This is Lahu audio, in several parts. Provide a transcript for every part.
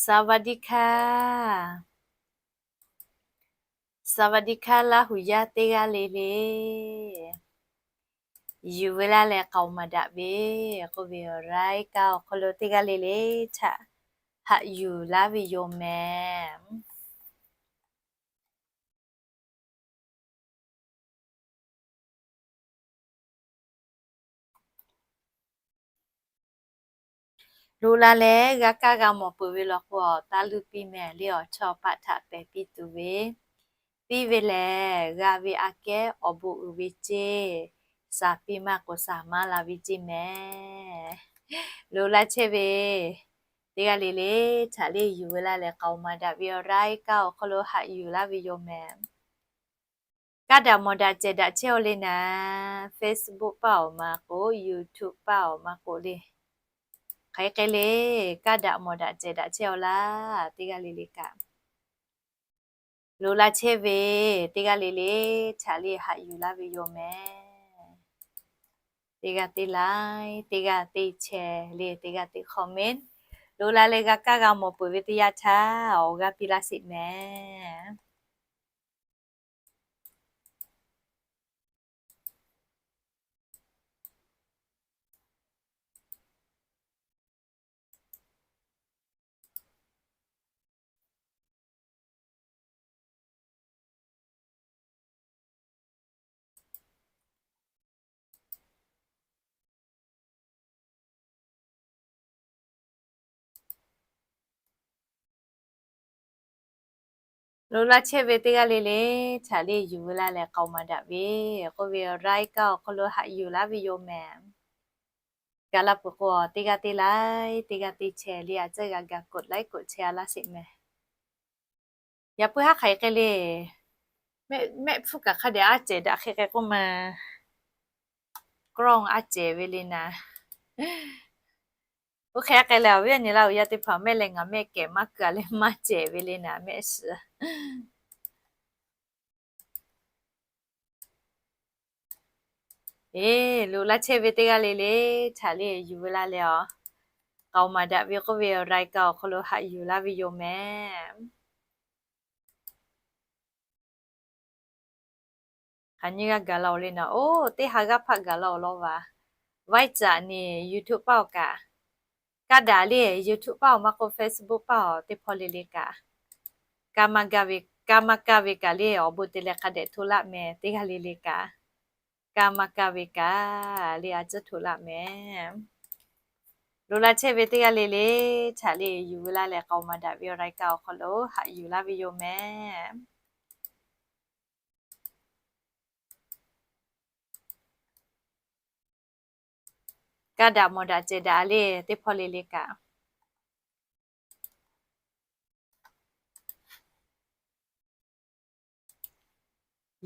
สวัสดีค่ะ สวัสดีค่ะ Laˇ huˍ yaˇ teˇ g'aˇ le le. Yuˬ veu laˇ leh k'aoˍ maˍ daꞈ ve k'oˆ ve awˬ รายการ awˬ hk'aw lo teˇ g'aˇ le le htaꞈ haꞈ yuˬ laˇ ve yoˬ mehˍ. Loꞈ la leh g'a kaˇ g'a mawˬ peuˬ ve law k'o, awˬ taˇ luˇ piˇ mehˍ le, awˬ chawˇ paˆ htaꞈ pehˬ piˇ tuˬ ve, piˇ ve lehˬ g'a ve aꞈ kehˉ awˬ bon uiˍ ve ceˇ, shaˍ piˇ maˇ k'oˍ shaˍ maˇ la ve ceˇ mehˍ. Loꞈ la chehˇ ve teˇ g'aˇ le le htaꞈ le yuˬ veu laˇ leh k'aoˍ maˍ daꞈ ve awˬ รายการ awˬ hk'aw lo haꞈ yuˬ laˇ ve yoˬ mehˍ. Kaˇ daꞈ mawˬ daꞈ cehˬ daꞈ chehˇ aw le naˍ, Facebook paˇ awˬ ma k'o, YouTube paˇ awˬ ma k'o le, hk'aˬ hk'e le kaˇ daꞈ mawˬ daꞈ cehˬ daꞈ chehˇ aw laˇ teˇ g'aˇ le le kaꞈ. Loꞈ la chehˇ ve teˇ g'aˇ le le htaꞈ le haꞈ yuˬ laˇ ve yoˬ mehˍ. Teˇ g'aˇ teˇ like, teˇ g'aˇ teˇ share le, teˇ g'aˇ teˇ comment, loꞈ la leh g'a kaˇ g'a mawˬ peuˬ ve teˇ yanˇ htaˇ awˬ g'aˇ piˇ laˇ sheˍ mehˍ. Loꞈ la chehˇ ve teˇ g'aˇ le le htaꞈ le yuˬ veu laˇ leh k'aoˍ maˍ daꞈ ve k'oˆ ve awˬ รายการ awˬ hk'aw lo haꞈ yuˬ laˇ ve yoˬ mehˍ. Gaˬ la peuˬ k'o, teˇ g'aˇ teˇ like, teˇ g'aˇ teˇ share le, a tcuhˇ g'a gaˬ กดไลค์ กดแชร์ a laˇ sheˍ mehˍ. Yaꞈ puiˉ haˉ hk'aˬ hk'e le, mehˆ hpfuhˇ kaꞈ hk'a dehꞈ aˉ cehˬ daꞈ hk'e hk'e k'oˆ ma, กล้อง aˉ cehˬ ve le naˍ. Oˇ hk'e hk'e leh awˬ viˉ awˬ nyi Laˇ huˍ yaˇ teˇ hpaˍ mehˆ leh ngaˬ mehˆ kehˬ maˇ keu a leh maˇ cehˬ ve le naˍ mehˆ shiˍ. Eˬ, loꞈ la chehˇ ve teˇ g'aˇ le le htaꞈ le yuˬ veu laˇ leh awˬ k'aoˍ maˍ daꞈ ve k'oˆ ve awˬ รายการ awˬ hk'aw lo haꞈ yuˬ laˇ ve yoˬ mehˍ. Hk'aˬ nyi g'a gaˬ la oˬ le naˍ, oˇ teˇ ha g'aˇ hpaˆ gaˬ la oˬ law vaˬ. Viber ni YouTube paˇ awˬ kaꞈ, kaˇ daꞈ le YouTube paˇ awˬ maˇ k'oˆ Facebook paˇ awˬ teˇ hpawˇ le le kaꞈ, kaˇ maˇ kaˇ ve kaꞈ le awˬ bon te leh hk'a dehꞈ hto laˇ mehˍ teˇ g'aˇ le le kaꞈ. Kaˇ maˇ kaˇ ve kaꞈ le a tcuhˇ hto laˇ mehˍ. Loꞈ la chehˇ ve teˇ g'aˇ le le htaꞈ le yuˬ veu laˇ leh k'aoˍ maˍ daꞈ ve awˬ รายการ awˬ hk'aw lo haꞈ yuˬ laˇ ve yoˬ mehˍ. Kaˇ daꞈ mawˬ daꞈ cehˬ daꞈ le teˇ hpawˇ le le kaꞈ,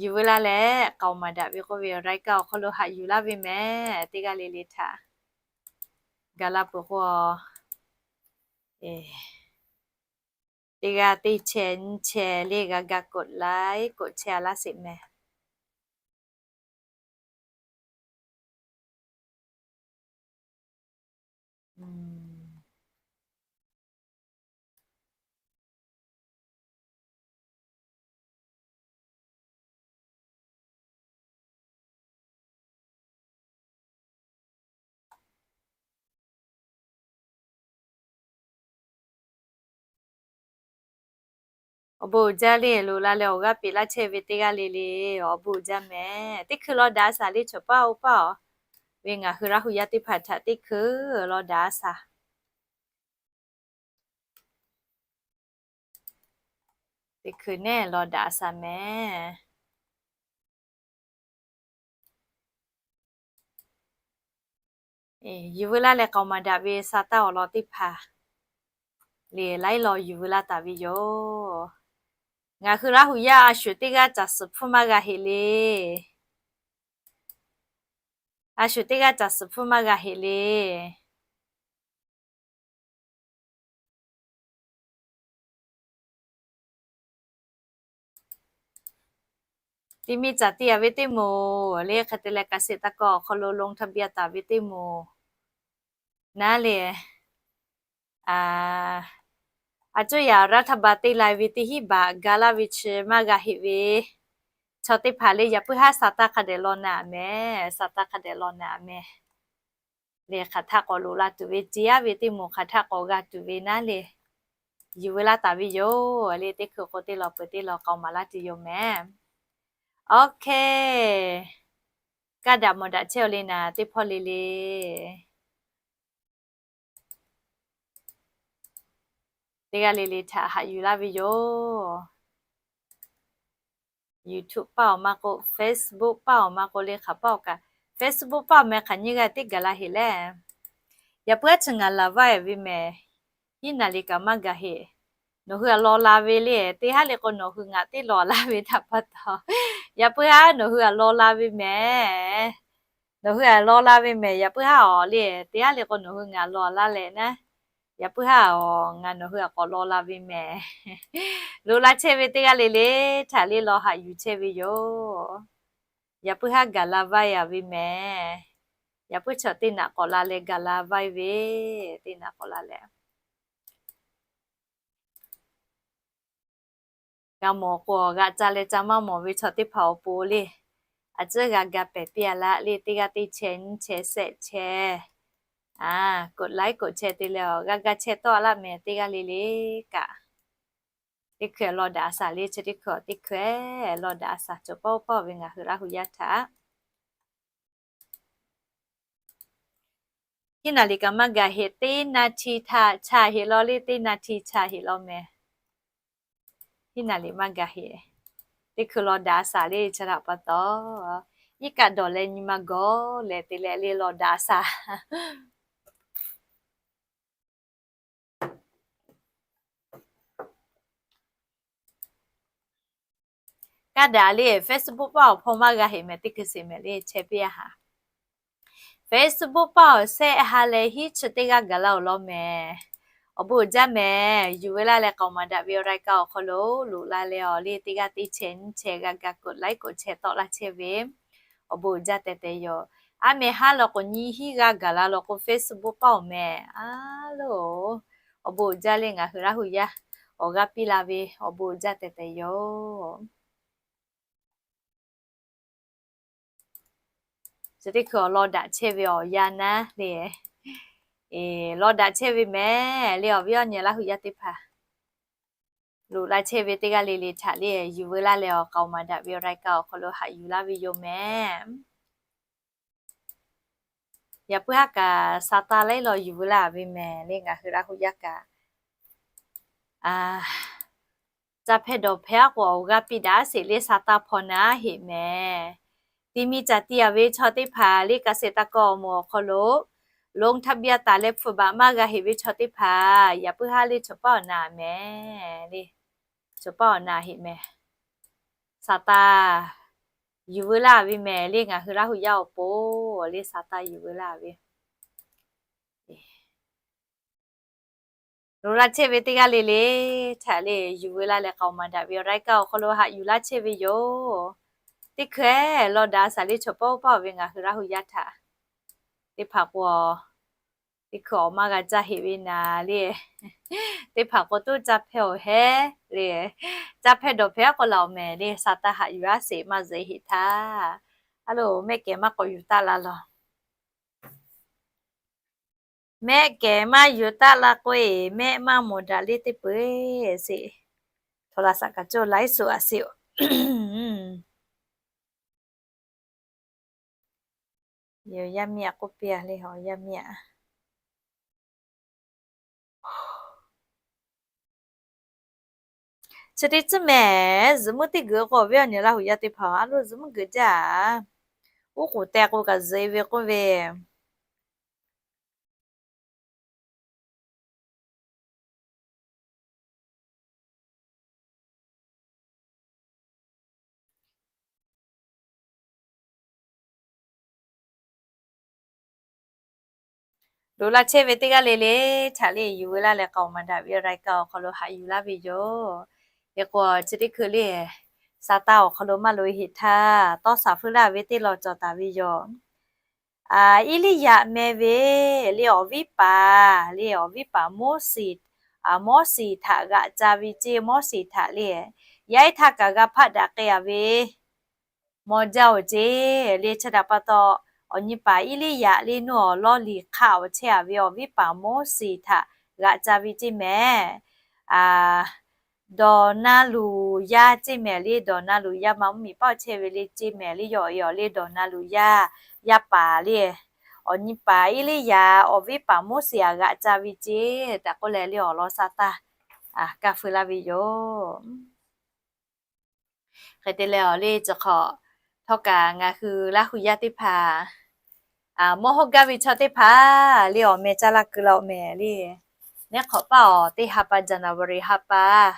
yuˬ veu laˇ leh k'aoˍ maˍ daꞈ ve k'oˆ ve awˬ รายการ awˬ hk'aw lo haꞈ yuˬ laˇ ve mehˍ. Teˇ g'aˇ le le htaꞈ gaˬ la peuˬ k'o, teˇ g'aˇ teˇ share nyi share le g'a ga กดไลค์ กดแชร์ a laˇ sheˍ mehˍ. Awˬ bon uiˍ jaˇ le, loꞈ la leh awˬ g'aˇ peꞈ laˇ chehˇ ve teˇ g'aˇ le le, awˬ bon uiˍ jaˇ mehˍ. Teˇ hkui law daꞈ a shaˍ le, chaw paˇ oˇ paˇ aˬ ve ngaˬ hui Laˇ huˍ yaˇ teˇ hpaˍ htaꞈ teˇ hkui law daꞈ a shaˍ. Teˇ hkui neˇ law daꞈ a shaˍ mehˍ. Yuˬ veu laˇ leh k'aoˍ maˍ daꞈ ve sha taˇ awˬ lawn teˇ hpaˍ le laiˉ law yuˬ veu laˇ taˍ ve yoˬ. Ngaˬ hui Laˇ huˍ yaˇ a shuˍ teˇ g'aˇ caˬ suhˍ hpfuhˇ maˇ g'a heꞈ le. A shuˍ teˇ g'aˇ caˬ suhˍ hpfuhˇ maˇ g'a heꞈ le. Teˇ miˇ caˬ tiˇ a ve teˇ moˍ le, hk'e te leh เกษตรกร awˬ hk'aw lo ลงทะเบียน taˍ ve teˇ moˍ naˉ le, a, A cuˇ yaꞈ รัฐบาล te lai ve teˇ hinˉ baꞈ ga laˇ ve chi maˇ g'a heꞈ ve chaw teˇ hpaˍ le, yaꞈ puiˉ haˉ sa taˇ hk'a dehꞈ law naˍ mehˍ, sa taˇ hk'a dehꞈ law naˍ mehˍ. Le hk'aˬ htaˆ k'awꞈ loꞈ la tuˬ ve, ce aˉ ve teˇ moˍ hk'aˬ htaˆ k'awꞈ g'a tuˬ ve naˉ le, yuˬ veu laˇ taˍ ve yoˬ le. Teˇ hkui k'o teˇ law peuˬ teˇ law k'aoˍ maˍ laˇ tuˬ yoˬ mehˍ. Okay, kaˇ daꞈ mawˬ daꞈ chehˇ-oˬ le naˍ teˇ hpawˇ le le. Teˇ g'aˇ le le htaꞈ haꞈ yuˬ laˇ ve yoˬ. YouTube paˇ awˬ maˇ k'o, Facebook paˇ awˬ maˇ k'o le hk'aˬ paˇ awˬ kaꞈ, Facebook paˇ awˬ meh hk'aˬ nyiˇ g'aˇ teˇ gaˬ la heꞈ le. Yaꞈ puiˉ haˉ chi ngaˬ laˬ vaˇ ve mehˍ, hiˉ naˍ liꞈ kaꞈ maˇ gaˬ heꞈ. Nawˬ hui aꞈ law la ve le, teˇ haˉ le k'o nawˬ hui ngaˬ teˇ law laˇ ve htaꞈ pa taw. Yaꞈ puiˉ haˉ nawˬ hui aꞈ law la ve mehˍ. Nawˬ hui aꞈ law la ve mehˍ, yaꞈ puiˉ haˉ awˬ le, teˇ haˉ le k'o nawˬ hui ngaˬ law laˇ leh naˉ. Yaꞈ puiˉ haˉ awˬ ngaˬ nawˬ hui aꞈ k'awꞈ law la ve mehˍ. Loꞈ la chehˇ ve teˇ g'aˇ le le htaꞈ le law haꞈ yuˬ chehˇ ve yoˬ. Yaꞈ puiˉ haˉ gaˬ la vaˇ yaꞈ ve mehˍ. Yaꞈ puiˉ chaw teˇ naꞈ k'awꞈ la leh gaˬ la vaˇ ve, teˇ naꞈ k'awꞈ la leh g'a mawˬ k'o g'aꞈ ca leh ca maˇ mawˬ ve chaw teˇ hpaˍ awˬ pon le, a ciˉ g'a ga pehˬ piˇ a laˇ le. Teˇ g'aˇ teˇ chehˇ nyiˇ chehˇ shehˆ chehˇ, a, กดไลค์ กดแชร์ te leh awˬ g'aˇ g'aˇ chehˇ tawˆ laˇ mehˍ. Teˇ g'aˇ le le kaꞈ, teˇ hkui law daꞈ a shaˍ le, chi teˇ hkui awˬ teˇ hkui law daꞈ a shaˍ cawˬ pawˆ pawˆ ve ngaˬ hui Laˇ hu yaˇ htaꞈ hiˉ naˍ liꞈ kaꞈ maˇ gaˬ heꞈ. Teˇ naˍ htiˍ htaꞈ chaˇ heꞈ law le, teˇ naˍ htiˍ chaˇ heꞈ law mehˍ. Hiˉ naˍ liꞈ maˇ gaˬ heꞈ. Teˇ hkui law daꞈ a shaˍ le, chi htaꞈ pa taw, iˉ kaˆ dawˬ leh nyi ma gawˬ leh te leh le law daꞈ a shaˍ. Kaˇ daꞈ le, Facebook paˇ awˬ hpawˇ maˇ g'a heꞈ mehˍ, teˇ hkui sheˍ mehˍ le, chehˇ piˇ a haꞈ. Facebook paˇ awˬ shehˆ ha leh hiˉ chi teˇ g'aˇ gaˬ la-oˬ law mehˍ. Awˬ bon uiˍ jaˇ mehˍ. Yuˬ veu laˇ leh k'aoˍ maˍ daꞈ ve awˬ รายการ awˬ hk'aw lo loꞈ la leh awˬ le teˇ g'aˇ teˇ chehˇ nyiˇ chehˇ g'a ga กดไลค์ กดแชร์ tawˆ laˇ chehˇ ve awˬ bon uiˍ jaˇ tehꞈ tehꞈ yoˬ. Aˉ meh haˉ law k'o nyiˇ hinˉ g'aˇ gaˬ la law k'o Facebook paˇ awˬ mehˍ a loˬ. Awˬ bon uiˍ jaˇ le ngaˬ hui Laˇ hu yaˇ awˬ g'aˇ piˇ la ve awˬ bon uiˍ jaˇ tehꞈ tehꞈ yoˬ. Chi teˇ hkui awˬ lawn daꞈ chehˇ ve awˬ yanˇ naˉ le, lawn daꞈ chehˇ ve mehˍ le awˬ viˉ awˬ nyi Laˇ hu yaˇ teˇ hpaˍ. Loꞈ la chehˇ ve teˇ g'aˇ le le htaꞈ le yuˬ veu laˇ leh awˬ k'aoˍ maˍ daꞈ ve awˬ รายการ awˬ hk'aw lo haꞈ yuˬ laˇ ve yoˬ mehˍ. Yaꞈ puiˉ haˉ kaꞈ sa taˇ laiˉ law yuˬ veu laˇ ve mehˍ le ngaˬ hui Laˇ hu yaˇ kaꞈ. Caˇ hpehˇ dawˬ hpehˇ aˉ k'o awˬ g'aˇ piˇ daꞈ sheˍ le sa taˇ hpaw naˉ heꞈ mehˍ. Ti mi caˬ ti a ve chaw teˇ hpaˍ le เกษตรกร awˬ moˍ awˬ hk'aw lo ลงทะเบียน taˍ leh hpu baꞈ maˇ g'a heꞈ ve chaw teˇ hpaˍ yaꞈ puiˉ haˉ le chaw paˇ awˬ na mehˍ le. Chaw paˇ awˬ na heꞈ mehˍ. Sa taˇ yuˬ veu laˇ ve mehˍ le ngaˬ hui Laˇ hu yaˇ awˬ pon le sa taˇ yuˬ veu laˇ ve Loꞈ la chehˇ ve teˇ g'aˇ le le htaꞈ le yuˬ veu laˇ leh k'aoˍ maˍ daꞈ ve awˬ รายการ awˬ hk'aw lo haꞈ yuˬ laˇ chehˇ ve yoˬ. Teˇ hkui law daꞈ a shaˍ le chaw pawˆ pawˆ ve ngaˬ hui Laˇ hu yaˇ htaꞈ teˇ hpaˍ k'o, teˇ hkui awˬ maˇ g'a caˇ heꞈ ve naˍ le. Teˇ hpaˍ k'o toˇ caˇ hpehˇ awˬ hehˉ le. Caˇ hpehˇ dawˬ hpehˇ aˉ k'o laˬ awˬ mehˍ le sa taˇ haꞈ yuˬ aˉ sheˍ maˇ zuhꞈ heꞈ htaˇ. A loˬ mehˆ kehˬ maˇ k'awꞈ yuˬ taˆ la laˬ. Mehˆ kehˬ maˇ yuˬ taˆ la k'o e, mehˆ maˇ mawˬ daꞈ le teˇ peuˬ sheˍ. Htaw la saꞈ kaꞈ cawˇ laiˉ suꞈ a sheˍ. Yoˬ yaˇ miˇ a k'oˆ piˇ a le, awˬ yaˇ miˇ a. Chi teˇ tcuhˉ mehˍ, zuhꞈ mvuhˇ teˇ geuꞈ k'o awˬ viˉ awˬ nyi Laˇ hu yaˇ teˇ hpaˍ a loˬ zuhꞈ mvuhˇ geuꞈ jaˇ. Uˉ k'oˍ teh k'o kaꞈ zuhꞈ e ve k'oˆ ve Loꞈ la chehˇ ve teˇ g'aˇ le le htaꞈ le yuˬ veu laˇ leh k'aoˍ maˍ daꞈ ve รายการ awˬ hk'aw lo haꞈ yuˬ laˇ ve yoˬ. Hk'e k'o chi teˇ hkui le sa taˇ awˬ hk'aw lo maˇ loꞈ e heꞈ htaˇ, tawˇ shaˍ feu laˇ ve teˇ law cawˬ taˍ ve yoˬ. Eˇliˇyaꞈ meh ve le awˬ viˉ paˍ, le awˬ viˉ paˍ Moˉseˍ Mawˇseˍ htaꞈ g'aꞈ ca ve ceˇ, Mawˇseˍ htaꞈ le. Yaˇ ehˉ htaˇ kaꞈ g'a hpaˆ daꞈ k'ai a ve maw jaˇ-oˬ ceˇ le. Chi htaꞈ pa taw, awˬ nyi paˍ Eˇliˇyaꞈ le nuˇ awˬ lawˇ liꞈ hk'aˆ awˬ chehˇ a ve awˬ viˉ paˍ Mawˇseˍ htaꞈ g'aꞈ ca ve ceˇ mehˍ. Dawˬ na luˬ yaˇ ceˇ mehˍ le, dawˬ na luˬ yaˇ ma mvuhˇmiˬ paˆ chehˇ ve le ceˇ mehˍ le, yawˇ e awˬ le dawˬ na luˬ yaˇ, yaˇ paˍ le. Awˬ nyi paˍ Eˇliˇyaꞈ awˬ viˉ paˍ Mawˇseˍ htaꞈ g'aꞈ ca ve ceˇ tehꞈ k'oˆ leh le awˬ lawn sa taˇ kaˇ feu laˇ ve yoˬ. Hk'e te leh awˬ le chi hk'awꞈ htawˇ kaꞈ ngaˬ hui Laˇ hu yaˇ teˇ hpaˍ mawˇ hawˇ gaˇ ve chaw teˇ hpaˍ le awˬ meh caˇ laˇ keu la-oˬ mehˍ le. Neˇ hk'awꞈ paˇ awˬ teˇ ha pa January ha pa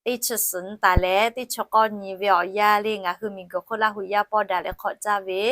teˇ chi suhˍ nyi taˍ leh teˇ chi k'awˇ nyi ve awˬ yanˇ le ngaˬ hui miˬguiˬ hk'oˆ Laˇ hu yaˇ pawˆ daꞈ leh hk'awꞈ caˇ ve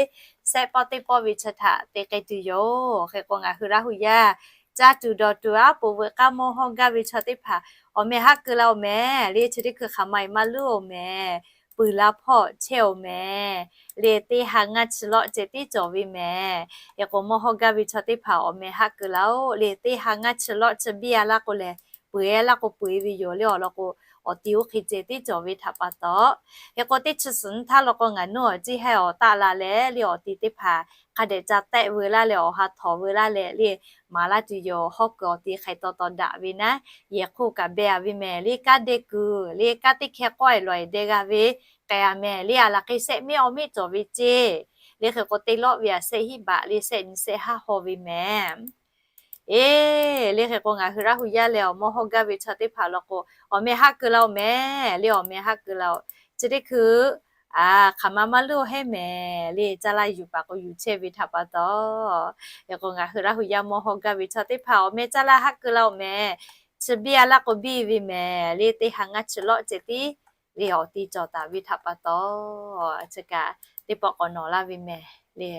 sehˆ pawˆ teˇ pawˆ ve chi htaꞈ te k'ai tuˬ yoˬ. Hk'e k'o ngaˬ hui Laˇ hu yaˇ caˇ tuˬ dawˬ tuˬ aˉ poꞈ veuꞈ k'aˇ mawˇ hawˇ gaˇ ve chaw teˇ hpaˍ awˬ meh haˆ keu la-oˬ mehˍ le. Chi teˇ hkui hk'aˬ ma e maˇ luˉ-oˬ mehˍ. Peuˬ la hpawˇ chehˇ-oˬ mehˍ le. Teˇ ha ngaˇ chi lawˆ ceh tiˉ cawˬ ve mehˍ. Hk'e k'o mawˇ hawˇ gaˇ ve chaw teˇ hpaˍ awˬ meh haˆ keu la-oˬ le. Teˇ ha ngaˇ chi lawˆ chi biˇ a laˇ k'o lehˬ, peuˬ e laˇ k'o peuˬ e ve yoˬ le. Awˬ lawn k'o, awˬ ti oˇ hk'e ceh tiˉ cawˬ ve htaꞈ pa taw, hk'e k'o teˇ chi suhˍ nyi htaˇ law k'o ngaˬ nuˇ awˬ ciˇ hehˇ awˬ taˆ la leh le awˬ ti teˇ hpaˍ hk'a dehꞈ ca tehˆ veu laˇ leh awˬ ha htawˍ veu laˇ leh le maˍ laˇ tuˬ yoˬ. Hawˉ kuiˬ awˬ ti hk'ai taw taw daꞈ ve naˉ, yehˬ hk'oˆ kaꞈ beh a ve mehˍ le. Kanˉ deh kuiˬ le kanˉ teˇ hkeh k'awehˬ lawehˬ deh g'a ve k'ai a mehˍ le. A laˬ hk'e sehˆ miˉ awˬ miˉ cawˬ ve ceˇ le. Hk'e k'o teˇ lawˆ ve a sehˆ hiˉ baꞈ le sehˆ nyi sehˆ haˉ haw ve mehˍ. Eˬ le hk'e k'o ngaˬ hui Laˇ hu yaˇ leh awˬ mawˇ hawˇ gaˇ ve chaw teˇ hpaˍ law k'o awˬ meh haˆ keu la-oˬ mehˍ le. Awˬ meh haˆ keu la-oˬ. Chi teˇ hkui hk'aˬ ma maˇ luˉ-oˬ hehˉ mehˍ le. Caˇ laˇ yuˬ paˍ k'o yuˬ chehˇ ve htaꞈ pa taw, hk'e k'o ngaˬ hui Laˇ hu yaˇ mawˇ hawˇ gaˇ ve chaw teˇ hpaˍ awˬ meh caˇ laˇ haˆ keu la-oˬ mehˍ. Chi biˇ a laˇ k'o biˇ ve mehˍ le. Teˇ ha ngaˇ chi lawˆ ceh tiˉ le awˬ ti cawˬ taˍ ve htaꞈ pa taw, chi kaꞈ teˇ pawˆ k'awꞈ nawˬ laˇ ve mehˍ le.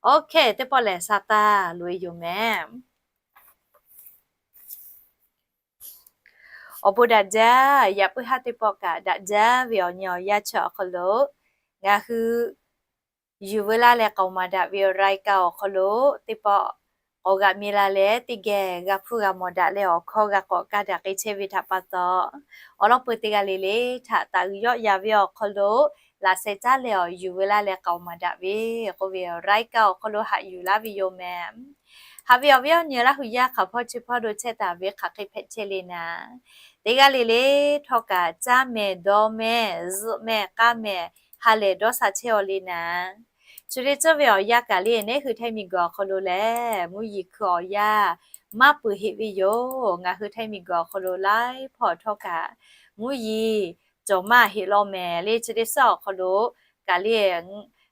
Oˇ hk'e teˇ pawˆ lehˬ sa taˇ loꞈ e yoˬ mehˍ. Awˬ bon daꞈ jaˇ. Yaꞈ puiˉ haˉ teˇ pawˆ kaꞈ daꞈ jaˇ ve awˬ nyi awˬ yanˇ chi awˬ hk'aw lo ngaˬ hui yuˬ veu laˇ leh k'aoˍ maˍ daꞈ ve awˬ รายการ awˬ hk'aw lo teˇ pawˆ k'awꞈ g'aꞈ mi la leh teˇ geh g'a hpuˇ g'a mawˬ daꞈ leh awˬ hkawˇ g'a k'awꞈ kaˇ daꞈ k'ai chehˇ ve htaꞈ pa taw, awˬ lawn peuˬ teˇ g'aˇ le le htaꞈ taˍ uiˍ yawˆ ya ve awˬ hk'aw lo laꞈ sheh caˉ leh awˬ yuˬ veu laˇ leh k'aoˍ maˍ daꞈ ve k'oˆ ve awˬ รายการ awˬ hk'aw lo haꞈ yuˬ laˇ ve yoˬ mehˍ. Haꞈ ve awˬ viˉ awˬ nyi Laˇ hu yaˇ hk'aˬ hpawˇ chi hpawˇ lo chehˇ taˍ ve hk'aˬ hk'e hpehꞈ chehˇ le naˍ, teˇ g'aˇ le le htawˇ kaꞈ caˇ mehˍ dawˇ mehˍ zuhꞈ mehˍ k'aˇ mehˍ ha lehˬ dawˇ sha chehˇ-aw le naˍ. Chi le tcuhˇ ve awˬ yanˇ kaꞈ le neˇ hui Htaiˇ miˬguiˬ awˬ hk'aw lo lehˬ mvuhˇ yeˬ hkui awˬ yanˇ maˇ peuˬ heꞈ ve yoˬ. Ngaˬ hui Htaiˇ miˬguiˬ awˬ hk'aw lo laiˉ hpawˇ htawˇ kaꞈ mvuhˇ yeˬ cawˬ maˇ heꞈ law mehˍ le. Chi teˇ suhˉ awˬ hk'aw lo kaꞈ le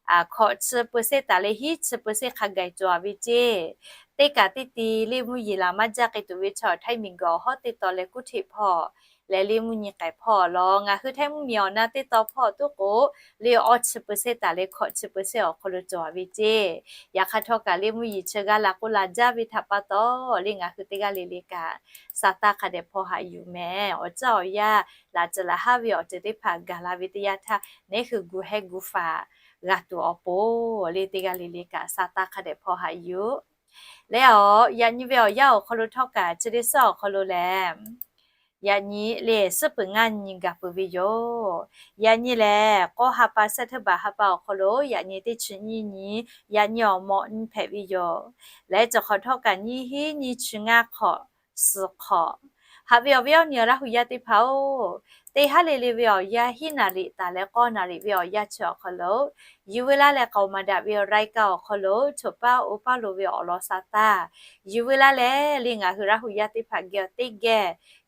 hkawꞈ chi เปอร์เซ็นต์ taˍ leh hiˉ chi เปอร์เซ็นต์ hk'a gaˬ cawˬ ve ceˇ. Teˇ kaꞈ teˇ ti le mvuhˇ yeˬ laˬ maˇ jaˇ k'ai tuˬ ve chaw Htaiˇ miˬguiˬ awˬ hawˉ teˇ taw leh kuˇ hteꞈ hpawˇ leh le mvuhˇ nyi k'ai hpawˇ law ngaˬ hui Htaiˇ mvuhˇ miˬ awˬ na teˇ taw hpawˇ tuˉ k'o le awˇ chi เปอร์เซ็นต์ taˍ leh hkawꞈ chi เปอร์เซ็นต์ awˬ hk'aw lo cawˬ ve ceˇ. Yaꞈ hk'aˇ htawˇ kaꞈ le mvuhˇ yeˬ chi g'a laˬ k'o laˬ jaˇ ve htaꞈ pa taw le ngaˬ hui teˇ g'aˇ le le kaꞈ sa taˇ hk'a dehꞈ hpawˇ haꞈ yuˬ mehˍ. Awˬ caˇ awˬ yaˇ laꞈ ceuˬ laꞈ haˉ ve awˬ ceuˬ teˇ hpaˍ gaˬ la ve teˇ yanˇ htaˇ neˇ hui gu hehˉ gu faˍ g'a tuˬ awˬ pon le teˇ g'aˇ le le kaꞈ sa taˇ hk'a dehꞈ hpawˇ haꞈ yuˬ. Leh awˬ yaꞈ nyi ve awˬ yanˇ awˬ hk'aw lo htawˇ kaꞈ chi teˇ suhˉ awˬ hk'aw lo lehˬ yaꞈ nyi le suhˉ peuˬ ngaˇ nyi gaˬ peuˬ ve yoˬ. Yaꞈ nyi lehˬ k'awˇ ha pa เซปเทมเบอร์ ha pa awˬ hk'aw lo yaꞈ nyi teˇ chi nyiˇ nyi, yaꞈ nyi awˬ mawꞈ nyi hpehꞈ ve yoˬ. Leh cawˬ hk'awꞈ htawˇ kaꞈ nyiˇ hinˉ nyiˇ chi ngaˇ hk'awꞈ suhˍ hk'awꞈ. Haꞈ ve awˬ viˉ awˬ nyi Laˇ hu yaˇ teˇ hpaˍ-oˬ, teˇ haˉ le le ve awˬ yanˇ hiˉ naˍ riˍ taˍ leh k'awˇ naˍ riˍ ve awˬ yanˇ chi awˬ hk'aw lo yuˬ veu laˇ leh k'aoˍ maˍ daꞈ ve awˬ รายการ awˬ hk'aw lo choˬ paˇ oˇ paˇ lo ve awˬ lawn sa taˇ yuˬ veu laˇ leh le ngaˬ hui Laˇ hu yaˇ teˇ hpaˍ geh awˬ teˇ geh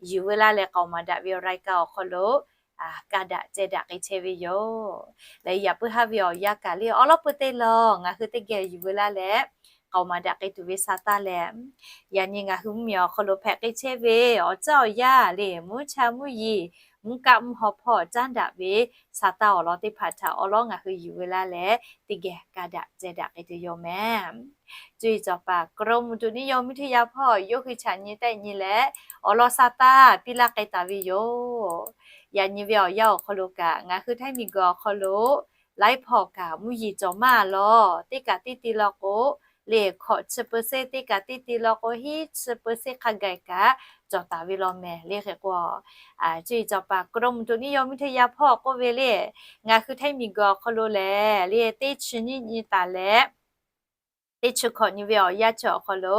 yuˬ veu laˇ leh k'aoˍ maˍ daꞈ ve awˬ รายการ awˬ hk'aw lo kaˇ daꞈ ceh daꞈ k'ai chehˇ ve yoˬ. Leh yaꞈ puiˉ haˉ ve awˬ yanˇ kaꞈ le awˬ lawn peuˬ teˇ lawˬ ngaˬ hui teˇ geh yuˬ veu laˇ leh k'aoˍ maˍ daꞈ k'ai tuˬ ve sa taˇ leh, yaꞈ nyi ngaˬ hui mvuhˇ miˬ awˬ hk'aw lo hpehꞈ k'ai chehˇ ve awˬ caˇ awˬ yaˇ le mvuhˇ cha mvuhˇ yeˬ mvuhˇ kaˆ mvuhˇ haw hpawˇ caˉ daꞈ ve sa taˇ awˬ lawn teˇ hpaˍ htaꞈ awˬ lawn ngaˬ hui yuˬ veu laˇ leh teˇ geh kaˇ daꞈ ceh daꞈ k'ai tuˬ yoˬ mehˍ. Cuˇ yiˍ cawˬ paˍ กรมอุตุนิยมวิทยา hpawˇ yawˇ hui chaꞈ nyi tehˆ nyi leh awˬ lawn sa taˇ piˇ laˇ k'ai taˍ ve yoˬ. Yaꞈ nyi ve awˬ yanˇ awˬ hk'aw lo kaꞈ ngaˬ hui Htaiˇ miˬguiˬ awˬ hk'aw lo laiˉ hpawˇ kaꞈ mvuhˇ yeˬ cawˬ maˇ lawˬ. Teˇ kaꞈ teˇ ti law k'o le hkawꞈ chi เปอร์เซ็นต์ teˇ kaꞈ teˇ ti law k'o hiˉ chi เปอร์เซ็นต์ hk'a gaˬ kaꞈ cawˬ taˍ ve law mehˍ le. Hk'e k'o, chi cawˬ paˍ กรมอุตุนิยมวิทยา hpawˇ k'oˆ ve le, ngaˬ hui Htaiˇ miˬguiˬ awˬ hk'aw lo lehˬ le teˇ chi nyiˇ nyi taˍ leh teˇ chi hkawꞈ nyi ve awˬ yanˇ chi awˬ hk'aw lo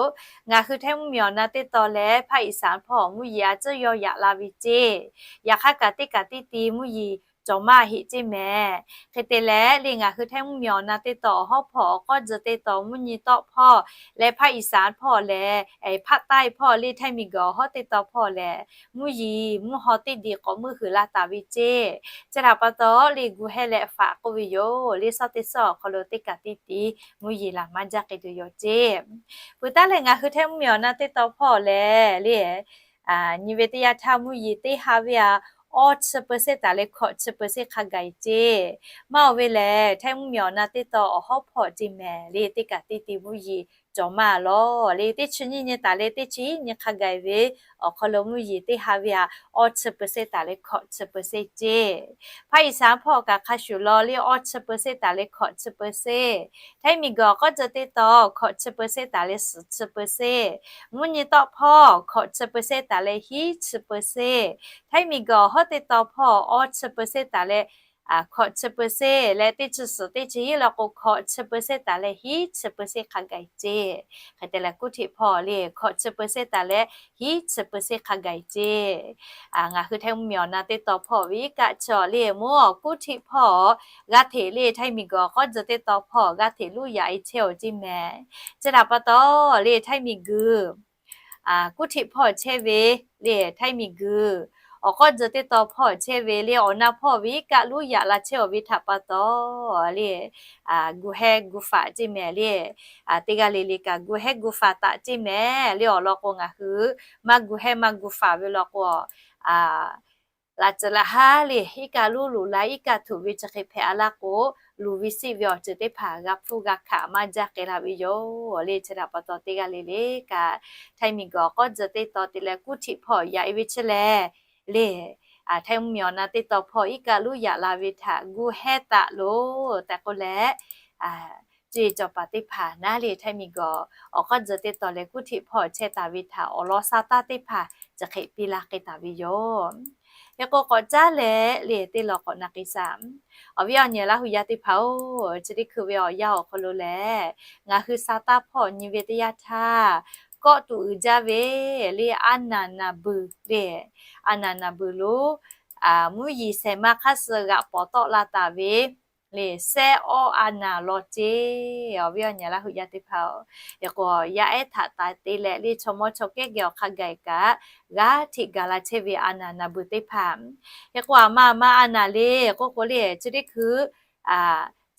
ngaˬ hui Htaiˇ mvuhˇmiˬ awˬ na teˇ tawn leh ภาคอีสาน hpawˇ mvuhˇ yeˬ a tcuhˉ yaw yaꞈ la ve ceˇ. Yaꞈ hk'aˇ kaꞈ teˇ kaꞈ teˇ ti mvuhˇ yeˬ cawˬ maˇ heˆ ceˇ mehˍ. Hk'e te leh le ngaˬ hui Htaiˇ mvuhˇmiˬ awˬ na teˇ tawn awˬ hawˉ hpawˇ awˬ k'awˇ tcuh teˇ tawn mvuhˇ nyi tawˆ hpawˇ leh ภาคอีสาน hpawˇ leh ภาคใต้ hpawˇ le Htaiˇ miˬguiˬ awˬ hawˉ teˇ tawn hpawˇ lehˬ mvuhˇ yeˬ mvuhˇ haw teˇ di k'awꞈ meuˇ huiˍ la taˍ ve ceˇ. Chi htaꞈ pa taw le gu hehˇ leh faꞈ k'oˆ ve yoˬ le. Suhˉ teˇ suhˉ awˬ hk'aw lo teˇ kaꞈ teˇ ti mvuhˇ yeˬ laˬ maˇ jaˇ k'ai tuˬ yoˬ ceˇ. Peuˬ taˉ leh ngaˬ hui Htaiˇ mvuhˇmiˬ awˬ na teˇ tawn hpawˇ lehˬ le nyi ve teˇ yanˇ htaˇ mvuhˇ yeˬ teˇ ha ve a awˇ chi เปอร์เซ็นต์ taˍ leh hkawꞈ chi เปอร์เซ็นต์ hk'a gaˬ ceˇ. Maˇ oˬ ve lehˬ Htaiˇ mvuhˇmiˬ awˬ na teˇ tawn awˬ hawˉ hpawˇ ceˇ mehˍ le teˇ kaꞈ teˇ ti mvuhˇ yeˬ cawˬ maˇ lawˬ le. Teˇ chi nyiˇ nyi taˍ leh teˇ chi nyi hk'a gaˬ ve awˬ hk'aw lo mvuhˇ yeˬ teˇ ha ve a awˇ chi เปอร์เซ็นต์ taˍ leh hkawꞈ chi เปอร์เซ็นต์ ceˇ. ภาคอีสาน hpawˇ kaꞈ hk'a shuˍ law le awˇ chi เปอร์เซ็นต์ taˍ leh hkawꞈ chi เปอร์เซ็นต์. Htaiˇ miˬguiˬ awˬ k'awˇ tcuh teˇ tawn hkawꞈ chi เปอร์เซ็นต์ taˍ leh suhˍ chi เปอร์เซ็นต์. Mvuhˇ nyi tawˆ hpawˇ hkawꞈ chi เปอร์เซ็นต์ taˍ leh hiˉ chi เปอร์เซ็นต์. Htaiˇ miˬguiˬ awˬ hawˉ teˇ tawn hpawˇ awˇ chi เปอร์เซ็นต์ taˍ leh hkawꞈ chi เปอร์เซ็นต์ leh teˇ chi suhˍ teˇ chi hiˉ law k'o hkawꞈ chi เปอร์เซ็นต์ taˍ leh hiˉ chi เปอร์เซ็นต์ hk'a gaˬ ceˇ. Hk'e te leh กรุงเทพ hpawˇ le hkawꞈ chi เปอร์เซ็นต์ taˍ leh hiˉ chi เปอร์เซ็นต์ hk'a gaˬ ceˇ. Ngaˬ hui Htaiˇ mvuhˇmiˬ awˬ na teˇ tawn hpawˇ ve iˉ kaˆ chi awˬ le mvuhˇ กรุงเทพ hpawˇ g'aˇ hteꞈ le Htaiˇ miˬguiˬ awˬ k'awˇ tcuh teˇ tawn hpawˇ g'aˇ hteꞈ luˇ yaꞈ e chehˇ oˬ ceˇ mehˍ. Chi htaꞈ pa taw le Htaiˇ miˬguiˬ กรุงเทพ hpawˇ chehˇ ve le Htaiˇ miˬguiˬ awˬ k'awˇ tcuh teˇ tawn hpawˇ chehˇ ve le awˬ na hpawˇ ve iˉ kaˆ luˇ yaꞈ la chehˇ oˬ ve htaꞈ pa taw le gu hehˇ gu faˍ ceˇ mehˍ le. Teˇ g'aˇ le le kaꞈ gu hehˇ gu faˍ taˍ ceˇ mehˍ le. Awˬ lawn k'o ngaˬ hui maˇ gu hehˇ maˇ gu faˍ ve law k'o laꞈ tcuh laꞈ haˉ le iˉ kaˆ luˇ loꞈ la iˉ kaˆ htuꞈ ve chi hk'e hpehꞈ a laˇ k'o, luˬ ve siˆ ve awˬ ceuˬ teˇ hpaˍ g'a hpfuhˇ g'a hkaꞈ maˇ jaˇ k'ai la ve yoˬ le. Chi htaꞈ pa taw teˇ g'aˇ le le kaꞈ Htaiˇ miˬguiˬ awˬ k'awˇ tcuh teˇ tawn te leh กรุงเทพ hpawˇ yaꞈ e ve chi lehˬ le Htaiˇ mvuhˇmiˬ awˬ na teˇ tawn hpawˇ iˉ kaˆ luˇ yaꞈ la ve htaꞈ gu hehˇ taˍ loˬ tehꞈ k'oˆ leh, ceˇ cawˬ paˍ teˇ hpaˍ naˉ le Htaiˇ miˬguiˬ awˬ k'awˇ tcuh teˇ tawn leh กรุงเทพ hpawˇ chehˇ taˍ ve htaꞈ awˬ lawn sa taˇ teˇ hpaˍ chi hk'e piˇ la k'ai taˍ ve yoˬ. Hk'e k'o k'awꞈ caˉ leh le teˇ law k'awꞈ na k'ai shaˍ. Awˬ viˉ awˬ nyi Laˇ hu yaˇ teˇ hpaˍ-oˬ, chi teˇ hkui ve awˬ yanˇ awˬ hk'aw lo lehˬ ngaˬ hui sa taˇ hpawˇ nyi ve teˇ yanˇ htaˇ kawˆ tuꞈ uiˍ jaˇ ve le a naˍ naˍ beuˬ le, a naˍ naˍ beuˬ lo mvuhˇ yeˬ shehˍ ma hk'aˇ suh g'aꞈ pawˍ tawˆ la taˍ ve le sehˉ awˇ a naˍ law ceˇ. Awˬ viˉ awˬ nyi Laˇ hu yaˇ teˇ hpaˍ-oˬ, hk'e k'o yaˇ ehˉ htaꞈ taˍ te leh le chaw mawˇ chaw kehˉ geh awˬ hk'a gaˬ kaꞈ g'aˇ hteꞈ gaˬ la chehˇ ve a naˍ naˍ beuˬ teˇ hpaˍ. Hk'e k'o a ma a ma a naˍ le k'oˆ k'o le chi teˇ hkui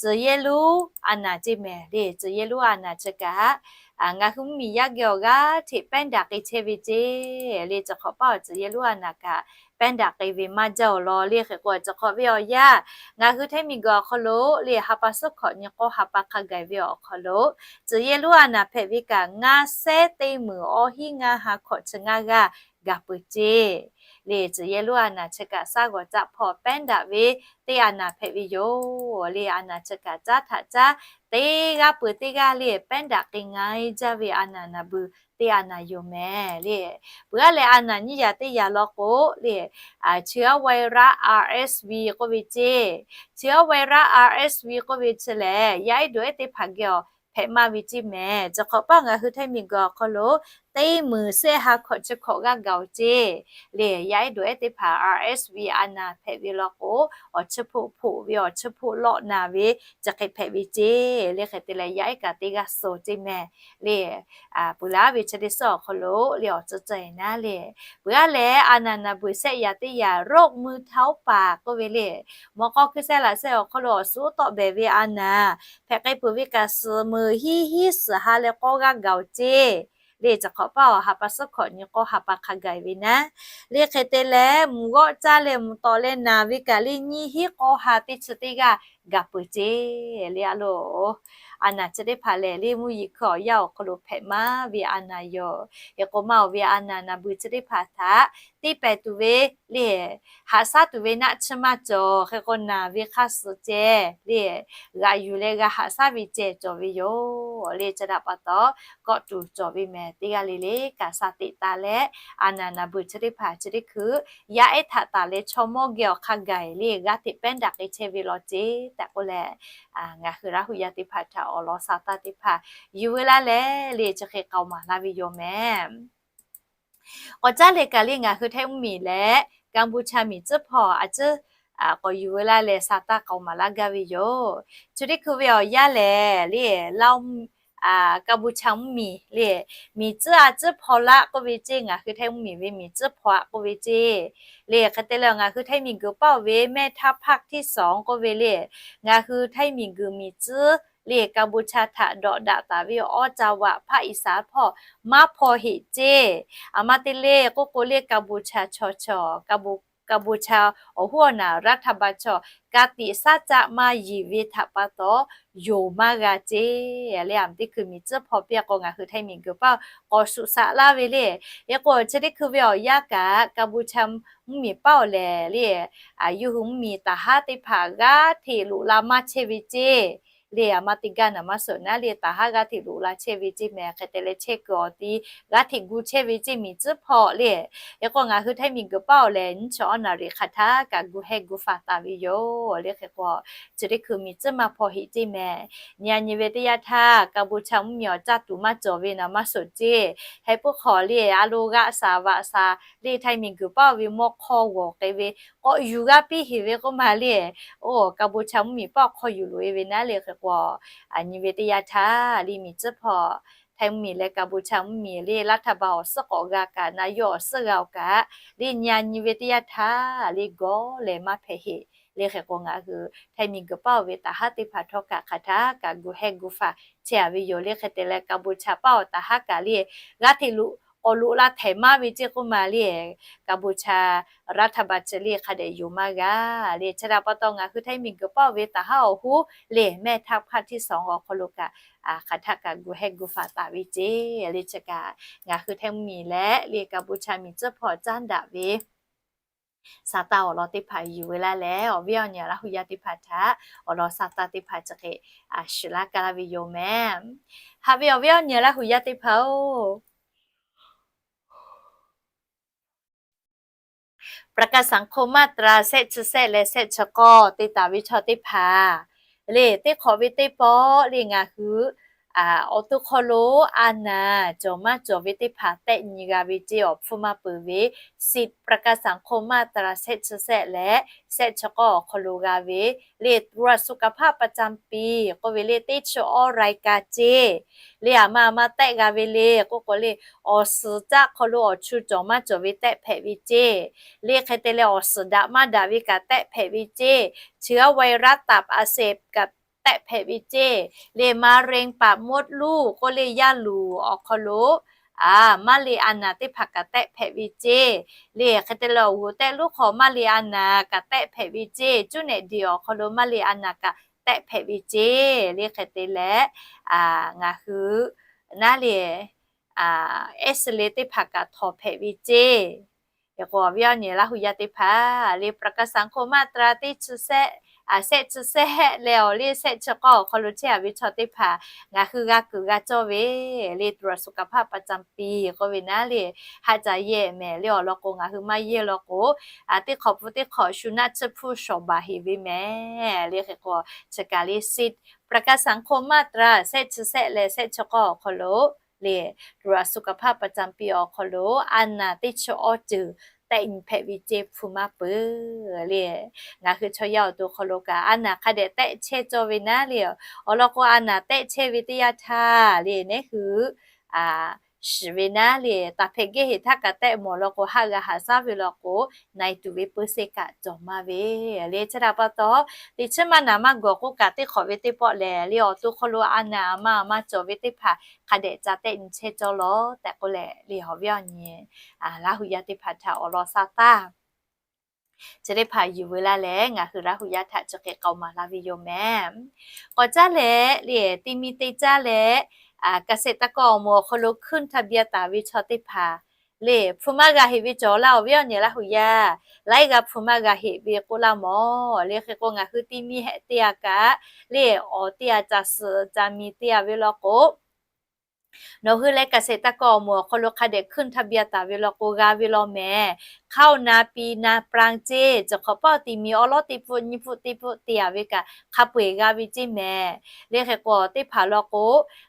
tcuh yehˇ lonˉ a naˍ ceˇ mehˍ le. Tcuh yehˇ lonˉ a naˍ chi kaꞈ ngaˬ hui mvuhˇmiˬ yaˇ geh awˬ g'aˇ hteꞈ แป้ง daꞈ k'ai chehˇ ve ceˇ le. Chi hk'awꞈ paˇ awˬ tcuh yehˇ lonˉ a naˍ kaꞈ แป้ง daꞈ k'ai ve maˇ jaˇ awˬ lawn le. Hk'e k'o chi hk'awꞈ ve awˬ yanˇ ngaˬ hui Htaiˇ miˬguiˬ awˬ hk'aw lo le ha pa suhˉ hkawꞈ nyi k'awˇ ha pa hk'a gaˬ ve awˬ hk'aw lo tcuh yehˇ lonˉ a naˍ hpehꞈ ve kaꞈ ngaˇ sehˉ teˇ meunˍ awˇ hiˉ ngaˇ ha hkawꞈ chi ngaˇ g'aˇ gaˬ peuˬ ceˇ le. Tcuh yehˇ lonˉ a naˍ chi kaꞈ shaˉ g'awˬ caˆ hpawˇ แป้ง daꞈ ve teˇ a naˍ hpehꞈ ve yoˬ le. A naˍ chi kaꞈ caˉ htaꞈ caˉ teˇ g'aˇ peuˬ teˇ g'aˇ le แป้ง daꞈ k'ai nga e jaˇ ve a naˍ naˍ beuˬ teˇ a naˍ yoˬ mehˍ le. Peuˬ aˉ leh a naˍ nyiˇ yaꞈ teˇ yaꞈ law k'o le chi aˉ ไวรัส RSV k'oˆ ve ceˇ. Chi aˉ ไวรัส RSV k'oˆ ve chi lehˬ yaˇ ehˉ dawˬ ehˉ teˇ hpaˍ geh awˬ hpehꞈ maˇ ve ceˇ mehˍ. Chi hk'awꞈ paˇ ngaˬ hui Htaiˇ miˬguiˬ awˬ hk'aw lo teˇ meunˍ sehˉ ha hkawꞈ chi hkawꞈ g'aˇ gaˬ oˬ ceˇ le. Yaˇ ehˉ dawˬ ehˉ teˇ hpaˍ RSV a naˍ hpehꞈ ve law k'o awˬ chi hpoˆ hpoꞈ ve awˬ chi hpoˆ lawˆ naˍ ve chi hk'e hpehꞈ ve ceˇ le. Hk'e te leh yaˇ ehˉ kaꞈ teˇ g'aˇ suh ceˇ mehˍ le. Peuˬ laˉ ve chi teˇ suhˉ awˬ hk'aw lo le awˬ tcuhˉ ceh naˉ le. Peuˬ aˉ leh a naˍ naˍ beuˬ sehˆ yaꞈ teˇ yaꞈ โรคมือเท้าปาก k'oˆ ve le mawꞈ k'aw hkui seh laꞈ seh awˬ hk'aw lo awˬ suhˉ tawˆ behˍ ve a naˍ hpehꞈ k'ai peuˬ ve kaꞈ suhˍ meunˍ hiˉ hiˉ suhˍ ha leh k'awˇ g'aˇ gaˬ oˬ ceˇ le. Chi hk'awꞈ paˇ awˬ ha pa suhˉ hkawꞈ nyi k'awˇ ha pa hk'a gaˬ ve naˉ le. Hk'e te leh mvuhˇ g'awˆ caˇ leh mvuhˇ tawꞈ leh naˍ ve kaꞈ le nyiˇ hiˉ k'awˇ ha teˇ chi teˇ g'aˇ gaˬ peuˬ ceˇ le. A loˬ, a naˬ chi teˇ hpaˍ lehˬ le mvuhˇ yeˬ hkui awˬ yanˇ awˬ hk'aw lo hpehꞈ maˇ ve a naˬ yoˬ. Hk'e k'o maˇ oˬ ve a naˬ naˬ beuˬ chi teˇ hpaˍ htaꞈ teˇ pehˍ tuˬ ve le, haꞈ shaˉ tuˬ ve naˆ tsuhˇ maˇ cawˬ. Hk'e k'o naˬ ve hk'aˇ suh ceh le, g'aꞈ yuˬ leh g'a haꞈ shaˉ ve ceh cawˬ ve yoˬ le. Chi htaꞈ pa taw, kawˆ tuˬ cawˬ ve mehˍ teˇ g'aˇ le le kaꞈ sha teꞈ taˍ leh, a naˬ naˬ beuˬ chi teˇ hpaˍ chi teˇ hkui yaˇ ehˉ htaꞈ taˍ leh chaw mawˇ geh awˬ hk'a gaˬ le g'aˇ hteꞈ pehˉ daꞈ k'ai chehˇ ve law ceˇ tehꞈ k'oˆ leh, ngaˬ hui Laˇ hu yaˇ teˇ hpaˍ htaꞈ awˬ lawn sha taˇ teˇ hpaˍ yuˬ ve laˇ leh le chi hk'e k'aoˍ maˍ laˇ ve yoˬ mehˍ. K'awꞈ caˉ leh kaꞈ le ngaˬ hui Htaiˇ mvuhˇmiˬ leh Kaˇbuˇchaˇ miˬ tcuhˉ hpawˇ a ciˉ k'awꞈ yuˬ ve laˇ leh sha taˇ k'aoˍ maˍ laˇ gaˇ ve yoˬ. Chi teˇ hkui ve awˬ yanˇ lehˬ le, Laˇ Kaˇbuˇchaˇ mvuhˇmiˬ le, miˬ tcuhˉ a ciˉ hpawˇ laˆ k'oˆ ve ceˇ, ngaˬ hui Htaiˇ mvuhˇmiˬ ve miˬ tcuhˉ hpawˇ aꞈ k'oˆ ve ceˇ le. Hk'e te leh ngaˬ hui Htaiˇ miˬguiˬ paˇ oˬ ve แม่ทัพภาคที่สอง k'oˆ ve le, ngaˬ hui Htaiˇ miˬguiˬ miˬ tcuhˉ le Kaˇbuˇchaˇ htaꞈ dawꞈ daꞈ taˍ ve awˇ ca vaꞈ hpaˆ iˍsaˍ hpawˇ maˇ hpawˇ heꞈ ceˇ. Aˬ ma te le k'oˆ k'o le Kaˇbuˇchaˇ chaw chaw, Kaˇbuˇchaˇ awˬ hoˉ awˬ naˬ รัฐบาล chaw ka tiꞈ shaˉ caˆ maˇ yiˍ ve htaꞈ pa taw yonˍ maˇ g'a ceˇ le. Aˬ ma teˇ hkui miˬ tcuhˉ hpawˇ piˇ k'o ngaˬ hui Htaiˇ miˬguiˬ paˇ k'awꞈ shuˍ shaꞈ laˇ ve le. Hk'e k'o chi teˇ hkui ve awˬ yanˇ kaꞈ Kaˇbuˇchaˇ mvuhˇmiˬ paˇ oˬ lehˬ le, yuˇ hui mvuhˇmiˬ taˍ haˉ teˇ hpaˍ g'aˇ hteꞈ loꞈ la maˇ chehˇ ve ceˇ le. Aˬ ma te gaˇ naˍ maˇ suhˍ naˉ le taˍ haˉ g'aˇ hteꞈ loꞈ la chehˇ ve ceˇ mehˍ. Hk'e te leh chehˇ kuiˬ awˬ ti g'aˇ hteꞈ gu chehˇ ve ceˇ miˬ tcuhˉ hpawˇ le. Hk'e k'o ngaˬ hui Htaiˇ miˬguiˬ paˇ oˬ lehˬ nyiˇ chi awˉ naˍ riˍ hk'aˬ htaˇ kaꞈ gu heh gu faˍ taˍ ve yoˬ le. Hk'e k'o chi teˇ hkui miˬ tcuhˉ maˇ hpawˇ heꞈ ceˇ mehˍ. Nyi a nyi ve teˇ yanˇ htaˇ Kaˇbuˇchaˇ mvuhˇmiˬ awˬ caˇ tuˬ maˇ cawˬ ve naˍ maˇ suhˍ ceˇ. Heh puiˉ hk'awꞈ le a lo g'aˆ shaˍ vaꞈ shaˍ le Htaiˇ miˬguiˬ paˇ oˬ ve mawˇ hk'awˇ g'awˬ k'ai ve k'awꞈ yuˬ g'a piˇ heˍ ve k'oˆ ma le. Oˇ Kaˇbuˇchaˇ mvuhˇmiˬ paˇ awˬ hk'aw yuˬ loꞈ e ve naˉ le. Hk'e k'o a nyi ve teˇ yanˇ htaˇ le miˬ tcuhˉ hpaw Htaiˇ mvuhˇmiˬ leh Kaˇbuˇchaˇ mvuhˇmiˬ le รัฐบาล awˬ suhˉ k'awꞈ g'a kaꞈ naˍ yawˇ awˬ suhˉ g'a oˬ kaꞈ le nyi a nyi ve teˇ yanˇ htaˇ le gawˇ leh maˇ hpehꞈ heˆ le. Hk'e k'o ngaˬ hui Htaiˇ miˬguiˬ paˇ oˬ ve taˍ haˉ teˇ hpaˍ htawˇ kaꞈ hk'aˬ htaˇ kaꞈ gu heh gu faˍ chehˇ a ve yoˬ le. Hk'e te leh Kaˇbuˇchaˇ paˇ oˬ taˍ haˉ kaꞈ le g'aˇ hteꞈ loꞈ k'awꞈ loꞈ la htehˍ maˇ ve ceˇ k'oˆ ma le. Kaˇbuˇchaˇ รัฐบาล chi le hk'a dehꞈ yonˍ maˇ g'a le. Chi htaꞈ pa taw ngaˬ hui Htaiˇ miˬguiˬ paˇ oˬ ve taˍ haˉ awˬ hoˉ le แม่ทัพภาคที่สอง awˬ hk'aw lo kaꞈ hk'aˬ htaˇ kaꞈ gu heh gu faˍ taˍ ve ceˇ le. Chi kaꞈ ngaˬ hui Htaiˇ mvuhˇmiˬ leh le Kaˇbuˇchaˇ miˬ tcuhˉ hpawˇ caˉ daꞈ ve sha taˇ awˬ lawn teˇ hpaˍ yuˬ ve laˇ leh awˬ viˉ awˬ nyi Laˇ hu yaˇ teˇ hpaˍ htaꞈ awˬ lawn sha taˇ teˇ hpaˍ chi hk'e shiˍ laˇ kaˇ laˇ ve yoˬ mehˍ. Haꞈ ve awˬ viˉ awˬ nyi Laˇ hu yaˇ teˇ hpaˍ oˬ, ประกันสังคมมาตรา shehˆ chi shehˆ leh shehˆ chi k'awˇ te taˍ ve chaw teˇ hpaˍ le teˇ hk'awꞈ ve teˇ pawˆ le ngaˬ hui awˬ to hk'aw lo a naˍ cawˬ maˇ cawˬ ve teˇ hpaˍ tehˆ nyi g'a ve ceˇ awˬ hpfuhˇ maˇ peuˬ ve สิทธิประกันสังคมมาตรา shehˆ chi shehˆ leh shehˆ chi k'awˇ awˬ hk'aw lo g'a ve le ตรวจสุขภาพประจำปี k'oˆ ve le teˇ chi awˇ รายการ ceˇ le aˬ ma aˬ ma tehˆ g'a ve le k'oˆ k'o le awˬ suhˍ caˆ hk'aw lo awˬ chu cawˬ maˇ cawˬ ve tehˆ hpehꞈ ve ceˇ le hk'e te leh awˬ suhˍ daꞈ maˇ daꞈ ve kaꞈ tehˆ hpehꞈ ve ceˇ. เชื้อไวรัสตับอักเสบ kaꞈ tehˆ hpehꞈ ve ceˇ le มะเร็งปากมดลูก k'oˆ le yaˇ luˬ awˬ hk'aw lo a maˇ le a naˍ teˇ hpaˍ kaꞈ tehˆ hpehꞈ ve ceˇ le hk'e te leh awˬ g'uˬ tehˆ lonˉ hk'aw maˇ le a naˍ kaꞈ tehˆ hpehꞈ ve ceˇ. Cuˇ nehꞈ diˬ awˬ hk'aw lo maˇ le a naˍ kaꞈ tehˆ hpehꞈ ve ceˇ le hk'e te leh ngaˬ hui naˉ le X-ray teˇ hpaˍ kaꞈ htawnˍ hpehꞈ ve ceˇ. Hk'e k'o awˬ viˉ awˬ nyi Laˇ hu yaˇ teˇ hpaˍ le ประกันสังคมมาตรา teˇ chi shehˆ, shehˆ chi shehˆ leh awˬ le shehˆ chi k'awˇ awˬ hk'aw lo chehˇ a ve chaw teˇ hpaˍ ngaˬ hui g'a kuiˬ g'a cawˇ ve le ตรวจสุขภาพประจำปี k'oˆ ve naˉ le haˆ ca yehˇ mehˍ le awˬ lawn k'o ngaˬ hui maˇ yehˇ law k'o teˇ hk'awꞈ pun teˇ hk'awꞈ shu naˆ tsuhˇ hpfuhˇ shawˍ baˬ heˍ ve mehˍ le. Hk'e k'o chi kaꞈ le สิทธิประกันสังคมมาตรา shehˆ chi shehˆ leh shehˆ chi k'awˇ awˬ hk'aw lo le ตรวจสุขภาพประจำปี awˬ hk'aw lo a naˍ teˇ chi awˇ ceuˬ tehˆ nyi hpehꞈ ve ceˇ hpfuhˇ maˇ peuˬ le. Ngaˬ hui chaw yaˇ awˬ to hk'aw lo kaꞈ a naˍ hk'a dehꞈ tehˆ chehˇ cawˇ ve naˉ le awˬ lawn k'o a naˍ tehˆ chehˇ ve teˇ yanˇ htaˇ le neˉ hui shiˍ ve naˉ le taˍ hpehꞈ gehˇ heˍ htaˇ kaꞈ tehˆ mawˬ lawn k'o haˆ g'a haꞈ shaˉ ve lawn k'o na e tuˬ ve peu se kaꞈ cawˬ maˇ ve le. Chi htaꞈ pa taw teˇ chiˉ maˇ naˍ maˇ gawˬ k'oˆ kaꞈ teˇ hk'awꞈ ve teˇ pawˆ lehˬ le awˬ to hk'aw lo a naˍ a ma a ma cawˬ ve teˇ hpaˍ hk'a dehꞈ ca tehˆ nyi chehˇ cawˇ lawˬ tehꞈ k'oˆ leh le awˬ viˉ awˬ nyi Laˇ hu yaˇ teˇ hpaˍ htaꞈ awˬ lawn sha taˇ Chi teˇ hpaˍ yuˬ veu laˇ leh ngaˬ hui Laˇ hu yaˇ htaꞈ chi hk'e k'aoˍ maˍ laˇ ve yoˬ mehˍ. K'awꞈ caˉ leh le, ti mi te caˇ leh, เกษตรกร awˬ moˍ awˬ hk'aw lo ขึ้นทะเบียน taˍ ve chaw teˇ hpaˍ le, hpu maˇ g'a heꞈ ve cawˬ laˇ awˬ viˉ awˬ nyi Laˇ hu yaˇ, laiˉ g'aˇ hpu maˇ g'a heꞈ ve k'oˆ laˇ mawˬ. Le hk'e k'o ngaˬ hui ti mi hehꞈ te a kaꞈ le, awˬ te a caˬ suhˍ caˬ miˬ te a ve law k'o, nawˬ hui leh เกษตรกร awˬ moˍ awˬ hk'aw lo hk'a dehꞈ ขึ้นทะเบียน taˍ ve law k'o g'a ve law mehˍ. ข้าวนาปี นาปรัง ceˇ, cawˬ hk'awꞈ paˆ ti mi awˉ lawˉ teˇ pfuhˆ nyiˇ pfuhˆ teˇ pfuhˆ te a ve kaꞈ hk'a peu eˬ g'a ve ceˇ mehˍ. Le hk'e k'o teˇ hpaˍ law k'o,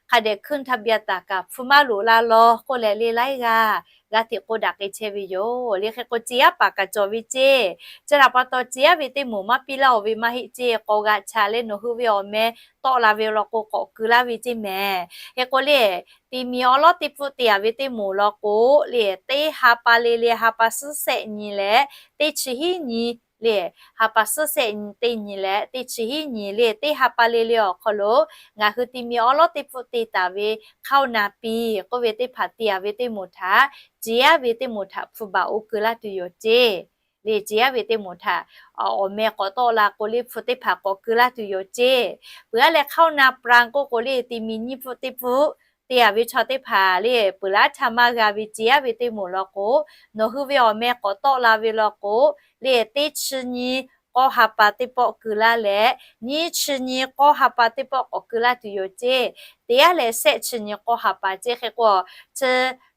hk'a dehꞈ ขึ้นทะเบียน taˍ kaꞈ hpu maˇ loꞈ la law k'oˆ leh le laiˉ g'aˇ g'a hteꞈ k'oˆ daꞈ k'ai chehˇ ve yoˬ. Le hk'e k'o ceˇ aˉ paˍ kaꞈ cawˬ ve ceˇ. Chi htaꞈ pa taw ceˇ aˉ ve teˇ moˍ maˇ piˇ laˇ-oˬ ve maˇ heˆ ceˇ. K'awꞈ g'aꞈ chaꞈ leh nawˬ hui ve awˬ meh tawˆ la ve law k'o k'awꞈ keu laˇ ve ceˇ mehˍ. Hk'e k'o le, ti mi awˉ lawˉ teˇ pfuhˆ te a ve teˇ moˍ law k'o le, teˇ ha pa le le ha pa suhˉ sehˆ nyi leh teˇ chi hiˉ nyi le, ha pa suhˉ sehˆ teˇ nyi leh teˇ chi hiˉ nyi le, teˇ ha pa le le awˬ hk'aw lo ngaˬ hui ti mi awˉ lawˉ teˇ pfuhˆ te taˍ ve ข้าวนาปี k'oˆ ve teˇ hpaˍ te a ve teˇ moˍ htaꞈ, ceˇ aˉ ve teˇ moˍ htaꞈ hpu baꞈ oˇ keu laˇ tuˬ yoˬ ceˇ. Le ceˇ aˉ ve teˇ moˍ htaꞈ awˬ meh k'awꞈ tawˆ la k'o le hpu teˇ hpaˍ k'awꞈ keu laˇ tuˬ yoˬ ceˇ. Peuˬ aˉ leh ข้าวนาปรัง k'oˆ k'o le ti mi nyiˇ pfuhˆ teˇ pfuhˆ te a ve chaw teˇ hpaˍ le peuˬ laˇ htaˇ maˇ g'a ve ceˇ aˉ ve teˇ moˍ law k'o, nawˬ hui ve awˬ meh k'awꞈ tawˆ la ve law k'o le teˇ chi nyi k'awˇ ha pa teˇ pawˆ keu laˇ leh, nyiˇ chi nyi k'awˇ ha pa teˇ pawˆ k'awꞈ keu laˇ tuˬ yoˬ ceˇ. Teˇ aˉ leh sehˆ chi nyi k'awˇ ha pa ceˇ. Hk'e k'o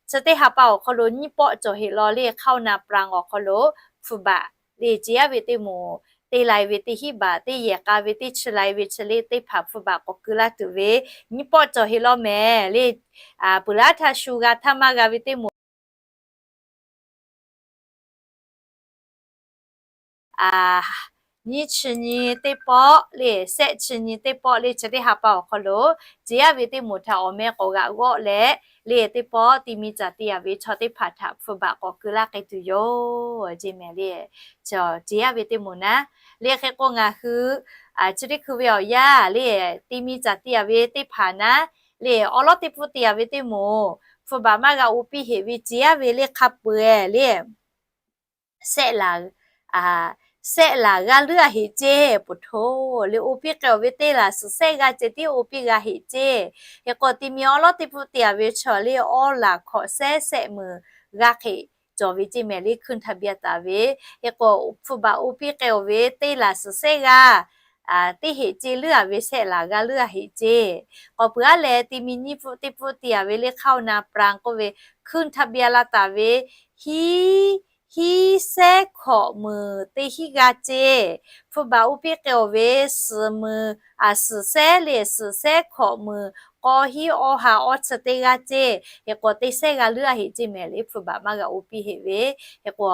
chi teˇ ha pa awˬ hk'aw lo nyiˇ pawˆ cawˬ heꞈ law le ข้าวนาปรัง awˬ hk'aw lo hpu baꞈ le ceˇ aˉ ve teˇ moˍ te lai ve teˇ hinˉ baꞈ, teˇ yehˬ k'a ve teˇ chi lai ve chi le teˇ hpaˍ hpu baꞈ k'awꞈ keu laˇ tuˬ ve nyiˇ pawˆ cawˬ heꞈ law mehˍ le. Peuˬ laˇ htaˇ shu g'a htaˇ maˇ g'a ve teˇ moˍ nyiˇ chi nyi teˇ pawˆ le, sehˆ chi nyi teˇ pawˆ le chi teˇ ha pa awˬ hk'aw lo ceˇ aˉ ve teˇ moˍ htaꞈ awˬ meh k'awꞈ g'aꞈ g'awˆ leh le teˇ pawˆ ti mi caˍ te a ve chaw teˇ hpaˍ htaꞈ hpu baꞈ k'awꞈ keu laˇ k'ai tuˬ yoˬ ceˇ mehˍ le. Ceˇ aˉ ve teˇ moˍ naˉ le hk'e k'o ngaˬ hui chi teˇ hkui ve awˬ yaˇ le ti mi caˍ te a ve teˇ hpaˍ naˉ le awˉ lawˉ teˇ pfuhˆ te a ve teˇ moˍ hpu baꞈ maˇ g'a oˇ piˇ heꞈ ve ceˇ aˉ ve le hk'a peu eˬ le sehˆ laˬ g'aˇ leuˉ a heꞈ ceˇ. Poˬ htoˇ le oˇ piˇ k'ai awˬ ve teˇ laˬ suhˍ sehˆ g'aˇ ceh tiˉ oˇ piˇ g'a heꞈ ceˇ. Hk'e k'o ti mi awˉ lawˉ teˇ pfuhˆ te a ve chaw le awˉ laˬ hkawꞈ sehˉ sehˆ meunˍ g'aˇ hk'e cawˬ ve ceˇ mehˍ le ขึ้นทะเบียน taˍ ve. Hk'e k'o hpu baꞈ oˇ piˇ k'ai awˬ ve teˇ laˬ suhˍ sehˆ g'aˇ teˇ heꞈ ceˇ leuˉ a ve sehˆ laˬ g'aˇ leuˉ a heꞈ ceˇ. K'awꞈ peuˬ aˉ leh ti mi nyiˇ pfuhˆ teˇ pfuhˆ te a ve le ข้าวนาปรัง k'oˆ ve ขึ้นทะเบียน la taˍ ve hiˉ hiˉ sehˉ hkawꞈ meunˍ teˇ hinˉ g'aˇ ceˇ. Hpu baꞈ oˇ piˇ k'ai awˬ ve suhˍ meunˍ, suhˍ sehˉ le suhˍ sehˉ hkawꞈ meunˍ k'awˇ hinˉ awˇ ha awˇ chi teˇ g'aˇ ceˇ. Hk'e k'o teˇ sehˉ g'aˇ leuˉ a heꞈ ceˇ mehˍ le hpu baꞈ maˇ g'a oˇ piˇ heꞈ ve. Hk'e k'o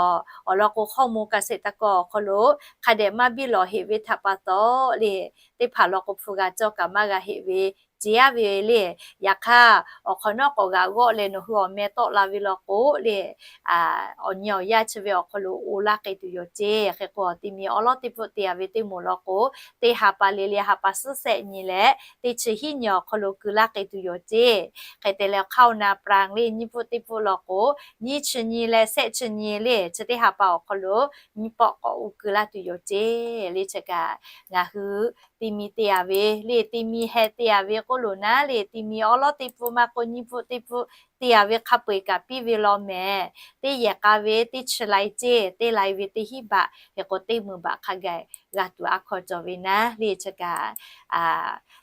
awˬ lawn k'o hkawˇ mvuh เกษตรกร awˬ hk'aw lo hk'a dehꞈ maˇ biˇ lawˬ heꞈ ve htaꞈ pa taw le teˇ hpaˍ lawn k'o hpu g'a cawˇ kaꞈ maˇ g'a heꞈ ve ceˇ aˉ ve le. Yaꞈ hk'aˇ awˬ hk'awꞈ nawˉ k'awꞈ g'aꞈ g'awˆ leh nawˬ hui awˬ meh tawˆ la ve law k'o le awˬ nyi awˬ yaˇ chi ve awˬ hk'aw lo oˇ laˇ k'ai tuˬ yoˬ ceˇ. Hk'e k'o ti mi awˉ lawˉ teˇ pfuhˆ te a ve teˇ moˍ law k'o teˇ ha pa le le ha pa suhˉ sehˆ nyi leh teˇ chi hiˉ nyi awˬ hk'aw lo keu laˇ k'ai tuˬ yoˬ ceˇ. Hk'e te leh ข้าวนาปรัง le nyiˇ pfuhˆ teˇ pfuhˆ law k'o nyiˇ chi nyi leh sehˆ chi nyi le chi teˇ ha pa awˬ hk'aw lo nyiˇ pawˆ k'awꞈ oˇ keu laˇ tuˬ yoˬ ceˇ. Le chi kaꞈ ngaˬ hui ti mi te a ve le ti mi heh te a ve k'oˆ loˬ naˉ le ti mi awˉ lawˉ teˇ pfuhˆ maˇ k'oˆ nyiˇ pfuhˆ teˇ pfuhˆ te a ve hk'a peu eˬ kaꞈ piˇ ve law mehˍ. Teˇ yehˬ k'a ve teˇ chi lai ceˇ, teˇ lai ve teˇ hinˉ baꞈ, hk'e k'o teˇ meunˍ baꞈ hk'a gaˬ g'a tuˬ a hkaw cawˬ ve naˉ le chi kaꞈ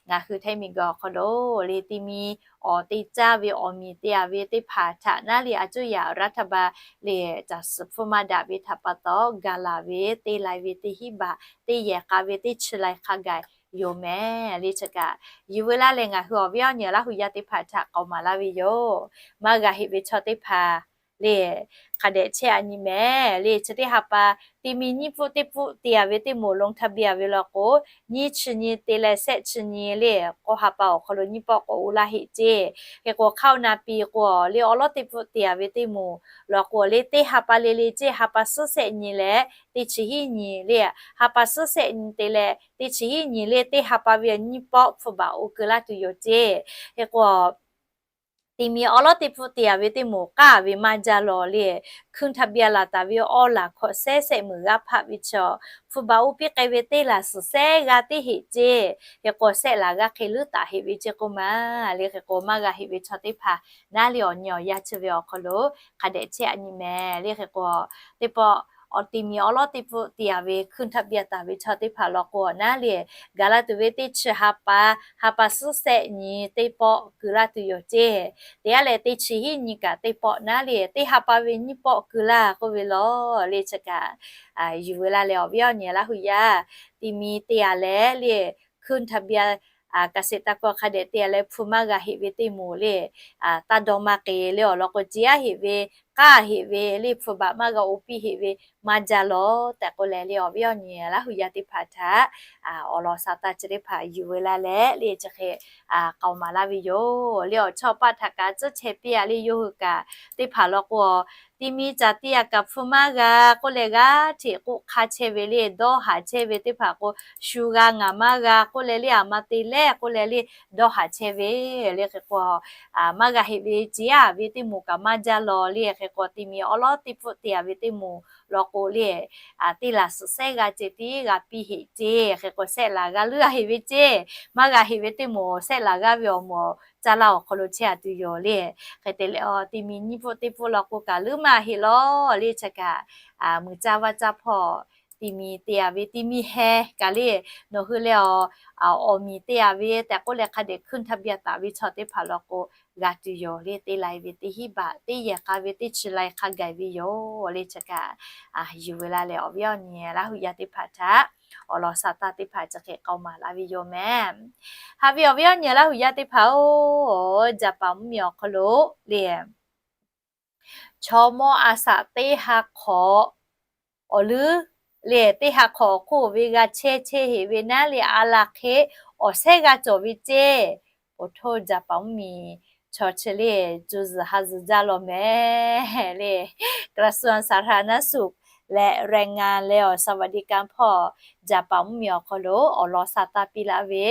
ngaˬ hui htaiˇ miˬguiˬ awˬ hk'aw lo le ti mi awˬ te caˇ ve awˬ miˬ te a ve teˇ hpaˍ htaꞈ naˉ le a cuˇ yaꞈ รัฐบาล le caˬ suhˍ hpfuhˇ maˇ daꞈ ve htaꞈ pa taw gaˬ laˬ ve teˇ lai ve teˇ hinˉ baꞈ, teˇ yehˬ k'a ve teˇ chi lai hk'a gaˬ yoˬ mehˍ. Le chi kaꞈ yuˬ veu laˇ leh ngaˬ hui awˬ viˉ awˬ nyi Laˇ hu yaˇ teˇ hpaˍ htaꞈ k'aoˍ maˍ laˇ ve yoˬ. Maˇ g'a heꞈ ve chaw teˇ hpaˍ le hk'a dehꞈ chehˇ a nyi mehˍ. Le chi teˇ ha pa ti mi nyiˇ pfuhˆ teˇ pfuhˆ te a ve teˇ moˍ ลงทะเบียน a ve law k'o nyiˇ chi nyi te leh sehˆ chi nyi le k'awˇ ha pa awˬ hk'aw lo nyiˇ pawˆ k'awꞈ oˇ laˇ heꞈ ceˇ. Hk'e k'o ข้าวนาปี k'o le awˉ lawˉ teˇ pfuhˆ te a ve teˇ moˍ law k'o le teˇ ha pa le le ceˇ, ha pa suhˉ sehˆ nyi leh teˇ chi hiˉ nyi le, ha pa suhˉ sehˆ nyi te leh teˇ chi hiˉ nyi le teˇ ha pa ve nyiˇ pawˆ hpu baꞈ oˇ keu laˇ tuˬ yoˬ ceˇ. Hk'e k'o Tiꞈ miˬ awˉ lawˉ teˇ pfuhˆ te-a ve teˇ moˍ k'aˉ ve maˇ jaˇ lawˬ le. Hkunˇ htaꞈ byaꞈ laˬ taˍ ve awˬ laˬ hkawꞈ sehˉ sehˆ meuꞈ g'aˇ hpaˆ ve chaw, hpu baꞈ oˇ piˇ k'ai ve teˇ laˬ suhˍ sehˉ g'a teˇ heꞈ ceˇ. Hk'e k'o sehˆ laˬ g'aˇ hk'e leuˉ taˍ heꞈ ve ceˇ k'oˆ ma le. Hk'e k'o maˇ g'a heꞈ ve chaw teˇ hpaˍ naˉ le awˬ nyi awˬ yanˇ chi ve awˬ hk'aw lo hk'a dehꞈ chehˇ a nyi mehˍ le. Hk'e k'o teˇ pawˆ awˬ tiꞈ miˬ awˉ lawˉ teˇ pfuhˆ te-a ve hkunˇ htaꞈ byaꞈ taˍ ve chaw teˇ hpaˍ law k'o naˉ le, gaˬ la tuˬ ve teˇ chi ha pa, ha pa suhˉ sehˆ nyi teˇ pawˆ keu laˇ tuˬ yoˬ ceˇ. Teˇ g'aˇ leh teˇ chi hiˉ nyi kaꞈ teˇ pawˆ naˉ le, teˇ ha pa ve nyiˇ pawˆ keu laˇ k'oˆ ve lawˬ le. Chi kaꞈ yuˬ veu la leh awˬ viˉ awˬ nyi Laˇ huˍ yaˇ, tiꞈ miˬ te-a leh le, hkunˇ htaꞈ byaꞈ เกษตรกร hk'a dehꞈ te-a leh hpu maˇ g'a heꞈ ve teˇ moˍ le, taˇ dawˇ maˇ k'e le awˬ lawn k'o, ceˇ aˉ heꞈ ve, k'aˉ heꞈ ve le, hpu baꞈ maˇ g'a oˇ piˇ heꞈ ve maˇ jaˇ lawˬ tehꞈ k'oˆ leh le awˬ viˉ awˬ nyi Laˇ huˍ yaˇ teˇ hpaˍ htaꞈ awˬ lawn sa taˇ chi teˇ hpaˍ yuˬ veu la leh le chi hk'e k'aoˍ maˍ laˇ ve yoˬ. Le awˬ chawˇ paˆ htaꞈ kaꞈ tcuhˉ chehˇ piˇ-a le, yawˇ hui kaꞈ teˇ hpaˍ law k'o, tiꞈ miˬ caˬ tiꞈ yaꞈ kaꞈ hpu maˇ g'a k'oˆ leh g'aˇ hteꞈ k'oˆ hk'a chehˇ ve le, dawˇ haˍ chehˇ ve teˇ hpaˍ k'o, shu g'a ngaˬ maˇ g'a k'oˆ leh le, aˬ ma te leh k'oˆ leh le, dawˇ haˍ chehˇ ve le. Hk'e k'o maˇ g'a heꞈ ve ceˇ aˉ ve teˇ moˍ kaꞈ maˇ jaˇ lawˬ le. Hk'e k'o tiꞈ miˬ awˉ lawˉ teˇ pfuhˆ te-a ve teˇ moˍ law k'o le, teˇ laˬ suhˍ sehˉ g'a ceˇ tiˉ g'a piˇ heꞈ ceˇ. Hk'e k'o sehˆ laˬ g'a leuˉ g'a heꞈ ve ceˇ. Maˇ g'a heꞈ ve teˇ moˍ sehˆ laˬ g'aˇ ve awˬ moˍ caˇ laˇ awˬ hk'aw lo chehˇ-a tuˬ yoˬ le. Hk'e te leh tiꞈ miˬ nyiˇ pfuhˆ teˇ pfuhˆ law k'o kaꞈ leuˉ maˇ heꞈ lawˬ le. Chi kaꞈ muiˬ caˇ vaˇ caˇ hpawˇ tiꞈ miˬ te-a ve tiꞈ miˬ heh kaꞈ le, nawˬ hui leh awˬ miˬ te-a ve tehꞈ k'oˆ leh hk'a dehꞈ hkunˇ htaꞈ byaꞈ taˍ ve chaw teˇ hpaˍ law k'o g'a tuˬ yoˬ le. Teˇ lai ve teˇ hinˉ baꞈ, teˇ yehˬ k'a ve teˇ chi lai hk'a gaˬ ve yoˬ le. Chi kaꞈ yuˬ veu la leh awˬ viˉ awˬ nyi Laˇ huˍ yaˇ teˇ hpaˍ htaꞈ awˬ lawn sa taˇ teˇ hpaˍ chi hk'e k'aoˍ maˍ laˇ ve yoˬ mehˍ. Haꞈ ve awˬ viˉ awˬ nyi Laˇ huˍ yaˇ teˇ hpaˍ-oˬ, Jaˍpaˍ mvuhˇ miˬ awˬ hk'aw lo le chaw mawˇ a saꞈ teˇ ha hk'awꞈ awˬ leuˉ le, teˇ ha hk'awꞈ awˬ hk'oˆ ve g'a chehˇ chehˇ heꞈ ve naˉ le, a laˬ hk'e awˬ sehˉ g'a cawˬ ve ceˇ. Oˇ htoˇ Jaˍpaˍ mvuhˇ miˬ chaw chi le, cuˬ zuhˬ ha zuhˬ jaˇ lawˬ mehˍ le. กระทรวงสาธารณสุข leh แรงงาน leh awˬ สวัสดิการ hpawˇ Jaˍpaˍ mvuhˇ miˬ awˬ hk'aw lo awˬ lawn sa taˇ piˇ laˇ ve,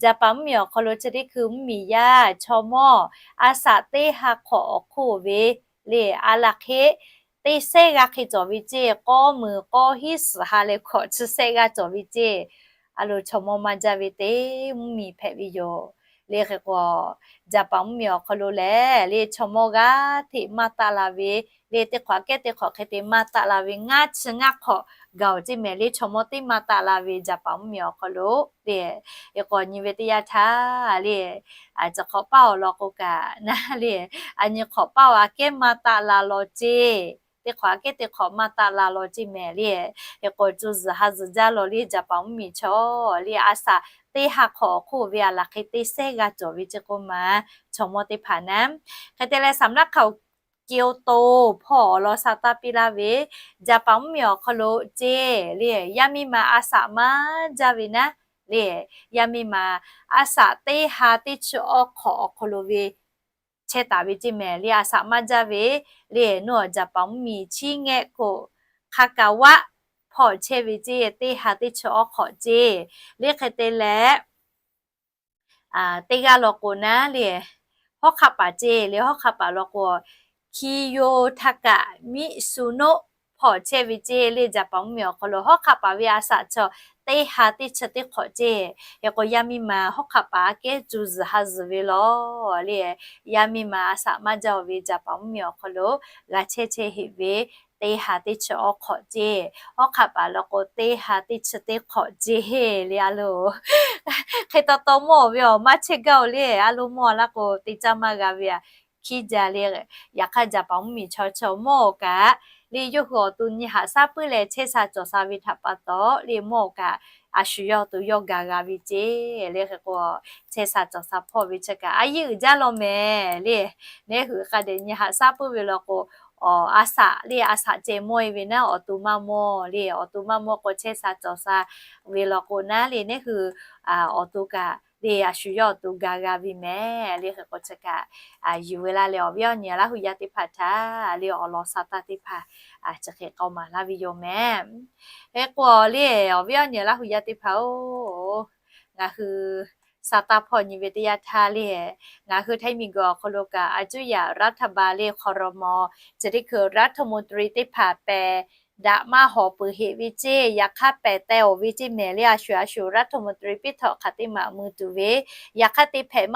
Jaˍpaˍ mvuhˇ miˬ awˬ hk'aw lo chi teˇ hkui mvuhˇ miˬ yaˇ chaw mawˇ a saꞈ teˇ ha hk'awꞈ awˬ hk'oˆ ve le, a laˬ hk'e teˇ sehˉ g'a hk'e cawˬ ve ceˇ. K'awˇ meunˍ k'awˇ hiˉ suhˍ ha leh hkawꞈ chi sehˉ g'a cawˬ ve ceˇ. A lo chaw mawˇ maˇ jaˇ ve teˇ mvuhˇ miˬ hpehꞈ ve yoˬ le. Hk'e k'o Jaˍpaˍ mvuhˇ miˬ awˬ hk'aw lo lehˬ le chaw mawˇ g'aˇ hteꞈ maˇ taˆ la ve le, teˇ hk'awꞈ aꞈ kehˉ teˇ hk'awꞈ hk'e te maˇ taˆ la ve ngaˇ chi ngaˇ hk'awꞈ gaˬ-oˬ ceˇ mehˍ le. Chaw mawˇ teˇ maˇ taˆ la ve Jaˍpaˍ mvuhˇ miˬ awˬ hk'aw lo le, hk'e k'o nyi ve teˇ yanˇ htaˇ le, chi hk'awꞈ paˇ awˬ lawn k'o kaꞈ naˉ le, a nyi hk'awꞈ paˇ awˬ aꞈ kehˉ maˇ taˆ la lawˬ ceˇ. Teˇ hk'awꞈ aꞈ kehˉ teˇ hk'awꞈ maˇ taˆ la lawˬ ceˇ mehˍ le. Hk'e k'o cuˬ zuhˬ ha zuhˬ jaˇ lawˬ le, Jaˍpaˍ mvuhˇ miˬ chaw le a saꞈ teˇ ha hk'awꞈ awˬ hk'oˆ ve a laˬ hk'e teˇ sehˉ g'a cawˬ ve ceˇ k'oˆ ma chaw mawˇ teˇ hpaˍ naˉ. Hk'e te leh สำนักข่าว Kyoto hpawˇ awˬ lawn sa taˇ piˇ laˇ ve, Jaˍpaˍ mvuhˇ miˬ awˬ hk'aw lo ceˇ le, yaˇ miˇ ma a saꞈ maˇ jaˇ ve naˉ le, yaˇ miˇ ma a saꞈ teˇ ha teˇ chi awˇ hk'awꞈ awˬ hk'aw lo ve chehˇ taˍ ve ceˇ mehˍ le. A saꞈ maˇ jaˇ ve le, nawˬ Jaˍpaˍ mvuhˇ miˬ chiˇ ngehˆ k'o hk'a kaˍ vaˆ hpawˇ chehˇ ve ceˇ, teˇ ha teˇ chi awˇ hk'awꞈ ceˇ le. Hk'e te leh teˇ g'aˇ law k'o naˉ le, hawˉ hk'aˆ paˍ ceˇ le. Hawˉ hk'aˆ paˍ law k'o Kiyotaka Mitsuno hpawˇ chehˇ ve ceˇ le. Jaˍpaˍ mvuhˇ miˬ awˬ hk'aw lo hawˉ hk'aˆ paˍ ve a saꞈ chaw teˇ ha teˇ chi teˇ hk'awꞈ ceˇ. Hk'e k'o yaˇ miˇ ma hawˉ hk'aˆ paˍ aꞈ kehˉ cuˬ zuhˬ ha zuhˬ ve lawˬ le, yaˇ miˇ ma a saꞈ maˇ jaˇ-oˬ ve Jaˍpaˍ mvuhˇ miˬ awˬ hk'aw lo g'a chehˇ chehˇ heꞈ ve teˇ ha teˇ chi awˇ hk'awꞈ ceˇ. Hawˉ hk'aˆ paˍ law k'o teˇ ha teˇ chi teˇ hk'awꞈ ceˇ le. A loˬ hk'e taw taw mawˇ-oˬ ve awˬ maˇ chehˇ gaˇ-oˬ le. A loˬ mawˇ laˇ k'o te caˇ maˇ g'a ve aꞈ hkiˉ jaˇ le. Yaꞈ hk'aˇ Jaˍpaˍ mvuhˇ miˬ chaw chaw mawˇ-oˬ kaꞈ le, yawˇ hui awˬ to nyi haꞈ shaˉ puiˉ leh chehˇ sha cawˬ sha ve htaꞈ pa taw le, mawˇ-oˬ kaꞈ a shu yawˇ to yawˇ gaˬ g'a ve ceˇ le. Hk'e k'o chehˇ sha cawˬ sha hpawˇ ve chi kaꞈ a yeˇ uiˍ jaˇ lawˬ mehˍ le. Neˉ hui hk'a dehꞈ nyi haꞈ shaˉ puiˉ ve law k'o, a saꞈ le a saꞈ ceh mawˇ-e ve naˉ awˬ to maˇ mawˇ le. Awˬ to maˇ mawˇ k'o chehˇ sha cawˬ sha ve law k'o naˉ le, neˉ hui awˬ to kaꞈ le a shu yawˇ awˬ to gaˬ g'a ve mehˍ le. Hk'e k'o chi kaꞈ yuˬ veu laˇ leh awˬ viˉ awˬ nyi Laˇ huˍ yaˇ teˇ hpaˍ htaꞈ le awˬ lawn sa taˇ teˇ hpaˍ chi hk'e k'aoˍ maˍ laˇ ve yoˬ mehˍ. Hk'e k'o le awˬ viˉ awˬ nyi Laˇ huˍ yaˇ teˇ hpaˍ-oˬ, ngaˬ hui Saˍtanˍ hpawˇ nyi ve teˇ yanˇ htaˇ le, ngaˬ hui ไทย miˬguiˬ awˬ hk'aw lo kaꞈ a cuˇ yaꞈ รัฐบาล le ครม. chi teˇ hkui รัฐมนตรี teˇ hpaˍ pehˬ daꞈ maˇ hawˍ peuˬ heꞈ ve ceˇ, yaꞈ hk'aˇ pehˬ teh awˬ ve ceˇ mehˍ le, a shuˍ a shuˍ รัฐมนตรี piˇ htawꞈ hk'aˬ teˇ maꞈ mui tuˬ ve, yaꞈ hk'aˇ te hpehꞈ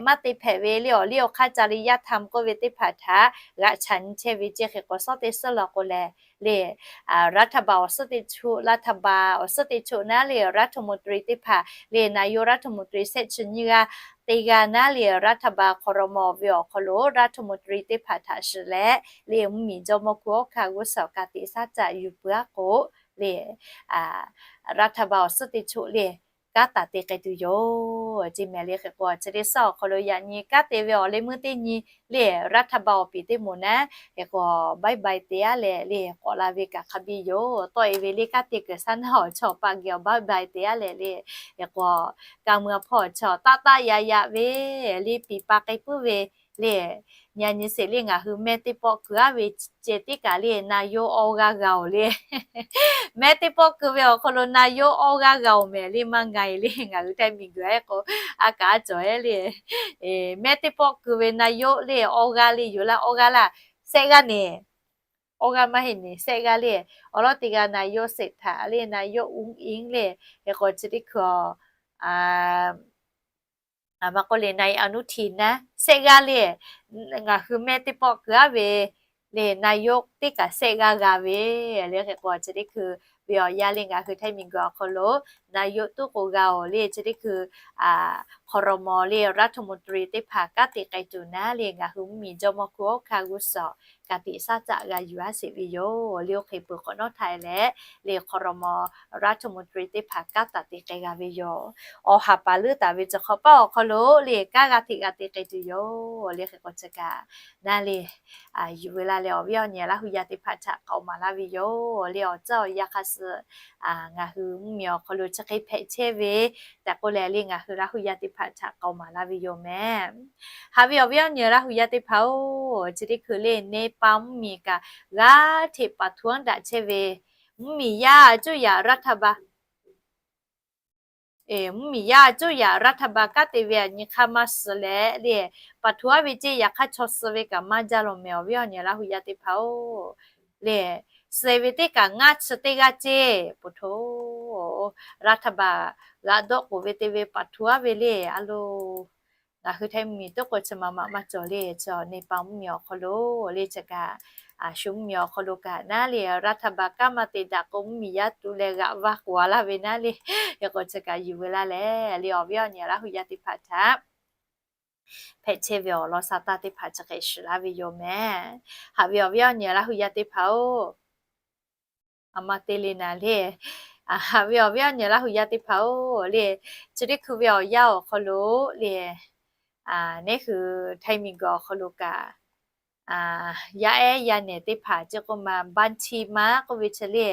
maˇ te hpehꞈ ve le awˬ liˇ awˬ hk'aˇ ca le yaˇ htaˇ k'oˆ ve teˇ hpaˍ htaꞈ g'aꞈ chaꞈ nyi chehˇ ve ceˇ. Hk'e k'o suhˉ teˇ suhˉ law k'o lehˬ le, รัฐบาล awˬ suhˉ teˇ choˆ, รัฐบาล awˬ suhˉ teˇ choˆ naˉ le รัฐมนตรี teˇ hpaˍ le, นายกรัฐมนตรี shehˆ chi nyiˇ g'aˇ teˇ g'aˇ naˉ le รัฐบาล ครม ve awˬ hk'aw lo รัฐมนตรี teˇ hpaˍ htaꞈ shiˍ leh le, mvuhˇmiˬ jawˇmawˇ hkui awˉ hkanˇ g'uˇ suhˍ ka tiꞈ shaˉ caꞈ yuˬ peuˬ aˉ k'o le, รัฐบาล awˬ suhˉ teˇ choˆ le kanˉ taˍ te k'ai tuˬ yoˬ ceˇ mehˍ le. Hk'e k'o chi teˇ suhˉ awˬ hk'aw lo yaꞈ nyi kanˉ te ve awˬ leh meuˇ teˇ nyi le, รัฐบาล awˬ piˍ teˇ moˍ naˉ hk'e k'o bye bye te aˉ leh le, k'awꞈ la ve kaꞈ hk'a biˇ yoˬ. Tawˆ e ve le kanˉ te kuiˬ shaˉ naˉ awˬ chawˇ paˆ geh awˬ bye bye te aˉ leh le, hk'e k'o ka mui a hpawˇ awˬ chawˇ taˆ taˆ yaꞈ yaꞈ ve le, piˍ pa k'ai puiˉ ve le, nyi a nyi sheˍ le ngaˬ hui mehˇ teˇ pawˆ keu aˉ ve ceh tiˉ kaꞈ le, นายก awˇ g'aˇ g'a oˬ le. Mehˇ teˇ pawˆ keu ve awˬ hk'aw lo นายก awˇ g'aˇ g'a oˬ mehˍ le maˇ nga e le, ngaˬ hui ไทย miˬguiˬ aˉ k'o a kaꞈ a cawˬ ehˉ le. Mehˇ teˇ pawˆ keu ve นายก le awˇ g'aˇ le yoˬ laˇ, awˇ g'aˇ laˇ, shehˆ g'aˇ nehˬ, awˇ g'aˇ maˇ heˆ nehˬ, shehˆ g'aˇ le. Awˬ lawn teˇ g'aˇ นายก เศรษฐา le, นายก อุ้งอิ๊ง le, hk'e k'o chi teˇ hkui a a ma k'oˆ le นายก อนุทิน naˉ shehˆ g'aˇ le, ngaˬ hui mehˇ teˇ pawˆ keu aˉ ve le, นายก teˇ kaꞈ shehˆ g'aˇ g'a ve le. Hk'e k'o chi teˇ hkui ve awˬ yanˇ le ngaˬ hui ไทย miˬguiˬ awˬ hk'aw lo นายก tuˉ k'o g'a oˬ le, chi teˇ hkui ครม. le รัฐมนตรี teˇ hpaˍ kanˉ te k'ai tuˬ naˉ le, ngaˬ hui mvuhˇmiˬ jawˇmawˇ hkui awˉ hkanˇ g'uˇ suhˍ ka tiꞈ shaˉ caꞈ g'a yuˬ aˉ sheˍ ve yoˬ le. Oˇ hk'e peuˬ hk'awꞈ nawˉ htaˇ leh le ครม. รัฐมนตรี teˇ hpaˍ kanˉ taˍ te k'ai g'a ve yoˬ. Awˬ haˍ paˍ leuˉ taˍ ve chi hk'awꞈ paˆ awˬ hk'aw lo le kanˉ g'a hteꞈ g'a te k'ai tuˬ yoˬ le. Hk'e k'o chi kaꞈ naˉ le yuˬ ve laˇ leh awˬ viˉ awˬ nyi Laˇ hu yaˇ teˇ hpaˍ htaꞈ k'aoˍ maˍ laˇ ve yoˬ le. Awˬ tcuhˉ awˬ yanˇ hk'a suh ngaˬ hui mvuhˇmiˬ awˬ hk'aw lo chi hk'e hpehꞈ chehˇ ve tehꞈ k'oˆ leh le ngaˬ hui Laˇ hu yaˇ teˇ hpaˍ htaꞈ k'aoˍ maˍ laˇ ve yoˬ mehˍ. Haꞈ ve awˬ viˉ awˬ nyi Laˇ hu yaˇ teˇ hpaˍ-oˬ, chi teˇ hkui le เนปาล mvuhˇmiˬ kaꞈ g'a hteꞈ paˍ htu aˉ daꞈ chehˇ ve, mvuhˇmiˬ yaˇ a cuˇ yaꞈ รัฐบาล mvuhˇmiˬ yaˇ a cuˇ yaꞈ รัฐบาล kanˉ te ve aꞈ nyi hk'aˇ maˇ suh leh le, paˍ htu aˉ ve ceˇ yaꞈ hk'aˇ chaw suh ve kaꞈ maˇ jaˇ law mehˍ awˬ viˉ awˬ nyi Laˇ hu yaˇ teˇ hpaˍ-oˬ. Le suh ve teˇ kaꞈ ngaˇ chi teˇ g'aˇ ceˇ poˬ hto รัฐบาล g'aꞈ dawˆ k'oˍ ve te ve paˍ htu aˉ ve le a lo ngaˬ hui ไทย miˬ tuˉ k'o chi ma ma maˇ cawˬ le. Chi เนปาล mvuhˇmiˬ awˬ hk'aw lo le chi kaꞈ shu mvuhˇmiˬ awˬ hk'aw lo kaꞈ naˉ le รัฐบาล kanˉ maˇ te daꞈ k'o mvuhˇmiˬ yaˇ tu leh g'aꞈ vaˇ k'oˍ a laˇ ve naˉ le. Hk'e k'o chi kaꞈ yuˬ ve laˇ leh le awˬ viˉ awˬ nyi Laˇ hu yaˇ teˇ hpaˍ htaꞈ hpehꞈ chehˇ ve awˬ lawn sa taˇ teˇ hpaˍ chi hk'e shiˍ laˇ ve yoˬ mehˍ. Haꞈ ve awˬ viˉ awˬ nyi Laˇ hu yaˇ teˇ hpaˍ-oˬ, a ma te le naˍ le. Haꞈ ve awˬ viˉ awˬ nyi Laˇ hu yaˇ teˇ hpaˍ-oˬ le, chi teˇ hkui ve awˬ yanˇ awˬ hk'aw lo le, neˉ hui ไทย miˬguiˬ awˬ hk'aw lo kaꞈ yaˇ ehˉ yaˇ nehˬ teˇ hpaˍ ceˇ k'oˆ ma บัญชีม้า k'oˆ ve chi le,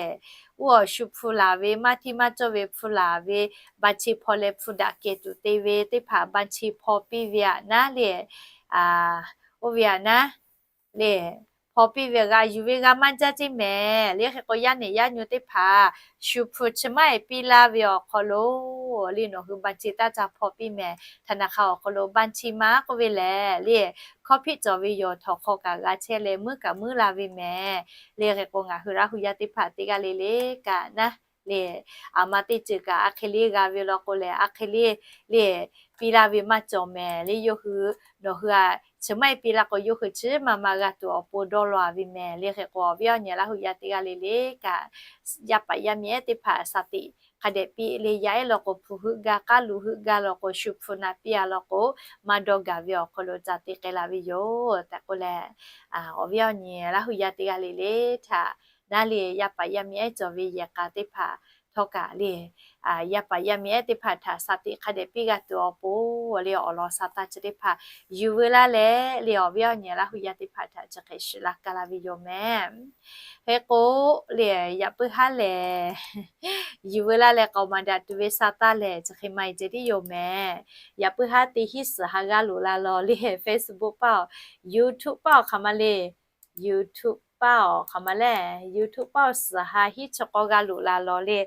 uˉ awˬ shu hpu laˬ ve maˇ hteˇ maˇ cawˇ ve hpu laˬ ve บัญชี hpaw leh hpu daꞈ kehˬ tuˬ te ve teˇ hpaˍ บัญชี hpaw piˇ ve aꞈ naˉ le, oˇ ve aꞈ naˉ le, hpaw piˇ ve g'a yuˬ ve g'a maˇ jaˇ ceˇ mehˍ le. Hk'e k'o yaˇ nehˬ yaˇ nyi teˇ hpaˍ shu hpu chi maˇ eˍ piˇ laˇ ve awˬ hk'aw lo le nawˬ hui บัญชี taˇ ca hpaw piˇ mehˍ. ธนาคาร awˬ hk'aw lo บัญชีม้า k'oˆ ve lehˬ le, hkawˇ hpiˆ cawˬ ve yoˬ, htawnˍ hk'aw kaꞈ g'a chehˇ leh muiˉ kaꞈ muiˉ la ve mehˍ le. Hk'e k'o ngaˬ hui Laˇ hu yaˇ teˇ hpaˍ teˇ g'aˇ le le kaꞈ naˉ le, aˬ ma teˇ ceuˬ kaꞈ a hk'e le g'a ve law k'o lehˬ a hk'e le le piˇ laˇ ve maˇ cawˬ mehˍ le. Yawˇ hui nawˬ hui aꞈ chi maˇ eˍ piˇ laˇ k'o yawˇ hui chi ma ma g'a tuˬ awˬ pon dawˇ law a ve mehˍ le. Hk'e k'o awˬ viˉ awˬ nyi Laˇ hu yaˇ teˇ g'aˇ le le kaꞈ yaˇ paˍ yaˇ miˇ ehˉ teˇ hpaˍ shaˍ tiꞈ hk'a dehꞈ piˇ le. Yaˇ ehˉ law k'o hpu heuˆ gaˇ, k'aˉ lu heuˆ gaˇ law k'o shu hpu na piˇ a law k'o maˇ dawˇ gaˬ ve awˬ hk'aw lo ca te k'ai la ve yoˬ tehꞈ k'oˆ leh, awˬ viˉ awˬ nyi Laˇ hu yaˇ teˇ g'aˇ le le htaꞈ naˉ le yaˇ paˍ yaˇ miˇ ehˉ cawˬ ve yehˬ k'a teˇ hpaˍ htawˇ kaꞈ le, yaˇ paˍ yaˇ miˇ ehˉ teˇ hpaˍ htaꞈ shaˍ tiꞈ hk'a dehꞈ piˇ g'a tuˬ awˬ pon le awˬ lawn sa taˇ chi teˇ hpaˍ yuˬ veu laˇ leh le awˬ viˉ awˬ nyi Laˇ hu yaˇ teˇ hpaˍ htaꞈ chi hk'e shiˍ la ka la ve yoˬ mehˍ. Hk'e k'o le yaꞈ puiˉ haˉ lehˬ yuˬ veu laˇ leh k'aoˍ maˍ daꞈ tuˬ ve sa taˇ lehˬ chi hk'e maˇ e ceh tiˉ yoˬ mehˍ. Yaꞈ puiˉ haˉ teˇ hinˉ suhˍ ha g'aˇ loꞈ la law le Facebook paˇ-oˬ, YouTube paˇ-oˬ hk'aˬ ma le, YouTube paˇ awˬ hk'aˬ ma lehˬ, YouTube paˇ awˬ suhˍ ha hiˉ chi k'aw g'a loꞈ la lawˬ le.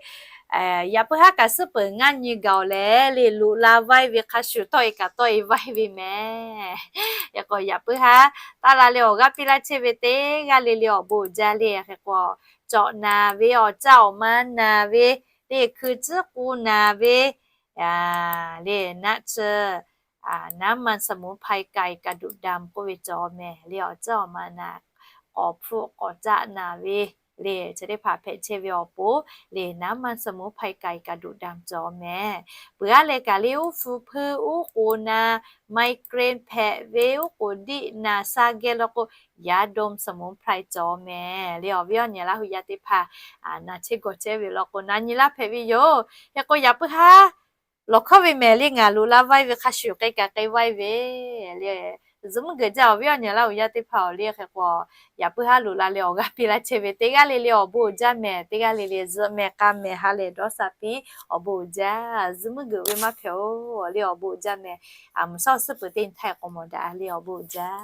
Yaꞈ puiˉ haˉ kaꞈ suhˉ peuˬ ngaˇ nyi gaˬ awˬ lehˬ le, loꞈ la vaiˇ ve hk'a shuˍ tawˆ e kaꞈ tawˆ e vaiˇ ve mehˍ. Hk'e k'o yaꞈ puiˉ haˉ taˇ la le awˬ g'aˇ piˇ laˇ chehˇ ve teˇ g'aˇ le le awˬ bon uiˍ jaˇ le. Hk'e k'o cawꞈ naˍ ve, awˬ caˇ awˬ ma naˍ ve, le hkui tcuhˉ k'u naˍ ve, le naˆ tsuhˇ น้ำมันสมุนไพรไก่กระดูกดำ k'oˆ ve cawˬ mehˍ. Le awˬ caˇ awˬ ma naˍ, k'awˍ hpfuhˆ k'awˍ caˆ naˍ ve, le chi teˇ hpaˍ hpehꞈ chehˇ ve awˬ pon, le น้ำมันสมุนไพรไก่กระดูกดำ cawˬ mehˍ. Peuˬ aˉ leh kaꞈ le uˉ hpu hpuiˇ uˉ k'oˍ naˍ, migraine hpehꞈ ve uˉ k'oˍ diˆ naˍ, ซาแกน law k'o ยาดมสมุนไพร cawˬ mehˍ. Le awˬ viˉ awˬ nyi Laˇ hu yaˇ teˇ hpaˍ naˍ chehˇ gawˬ chehˇ ve law k'o na nyi laˇ hpehꞈ ve yoˬ. Hk'e k'o yaꞈ puiˉ haˉ lawˬ hkawˇ ve mehˍ le, ngaˬ loꞈ la vaiˇ ve hk'a shuˍ k'ai kaꞈ k'ai vaiˇ ve le. Zuhꞈ mvuhˇ geuꞈ jaˇ awˬ viˉ awˬ nyi Laˇ hu yaˇ teˇ hpaˍ awˬ le. Hk'e k'o yaꞈ puiˉ haˉ loꞈ la le awˬ g'aˇ piˇ laˇ chehˇ ve teˇ g'aˇ le le awˬ bon uiˍ jaˇ mehˍ. Teˇ g'aˇ le le zuhꞈ mehˍ k'a mehˍ ha lehˬ dawˇ sha piˇ awˬ bon uiˍ jaˇ. Zuhꞈ mvuhˇ geuꞈ ve maˇ hpehꞈ oˬ le awˬ bon uiˍ jaˇ mehˍ. Mvuhˬ shaˉ awˬ suhˉ peuˬ teˇ nyi htaˇ k'awꞈ mawˬ daꞈ le awˬ bon uiˍ jaˇ.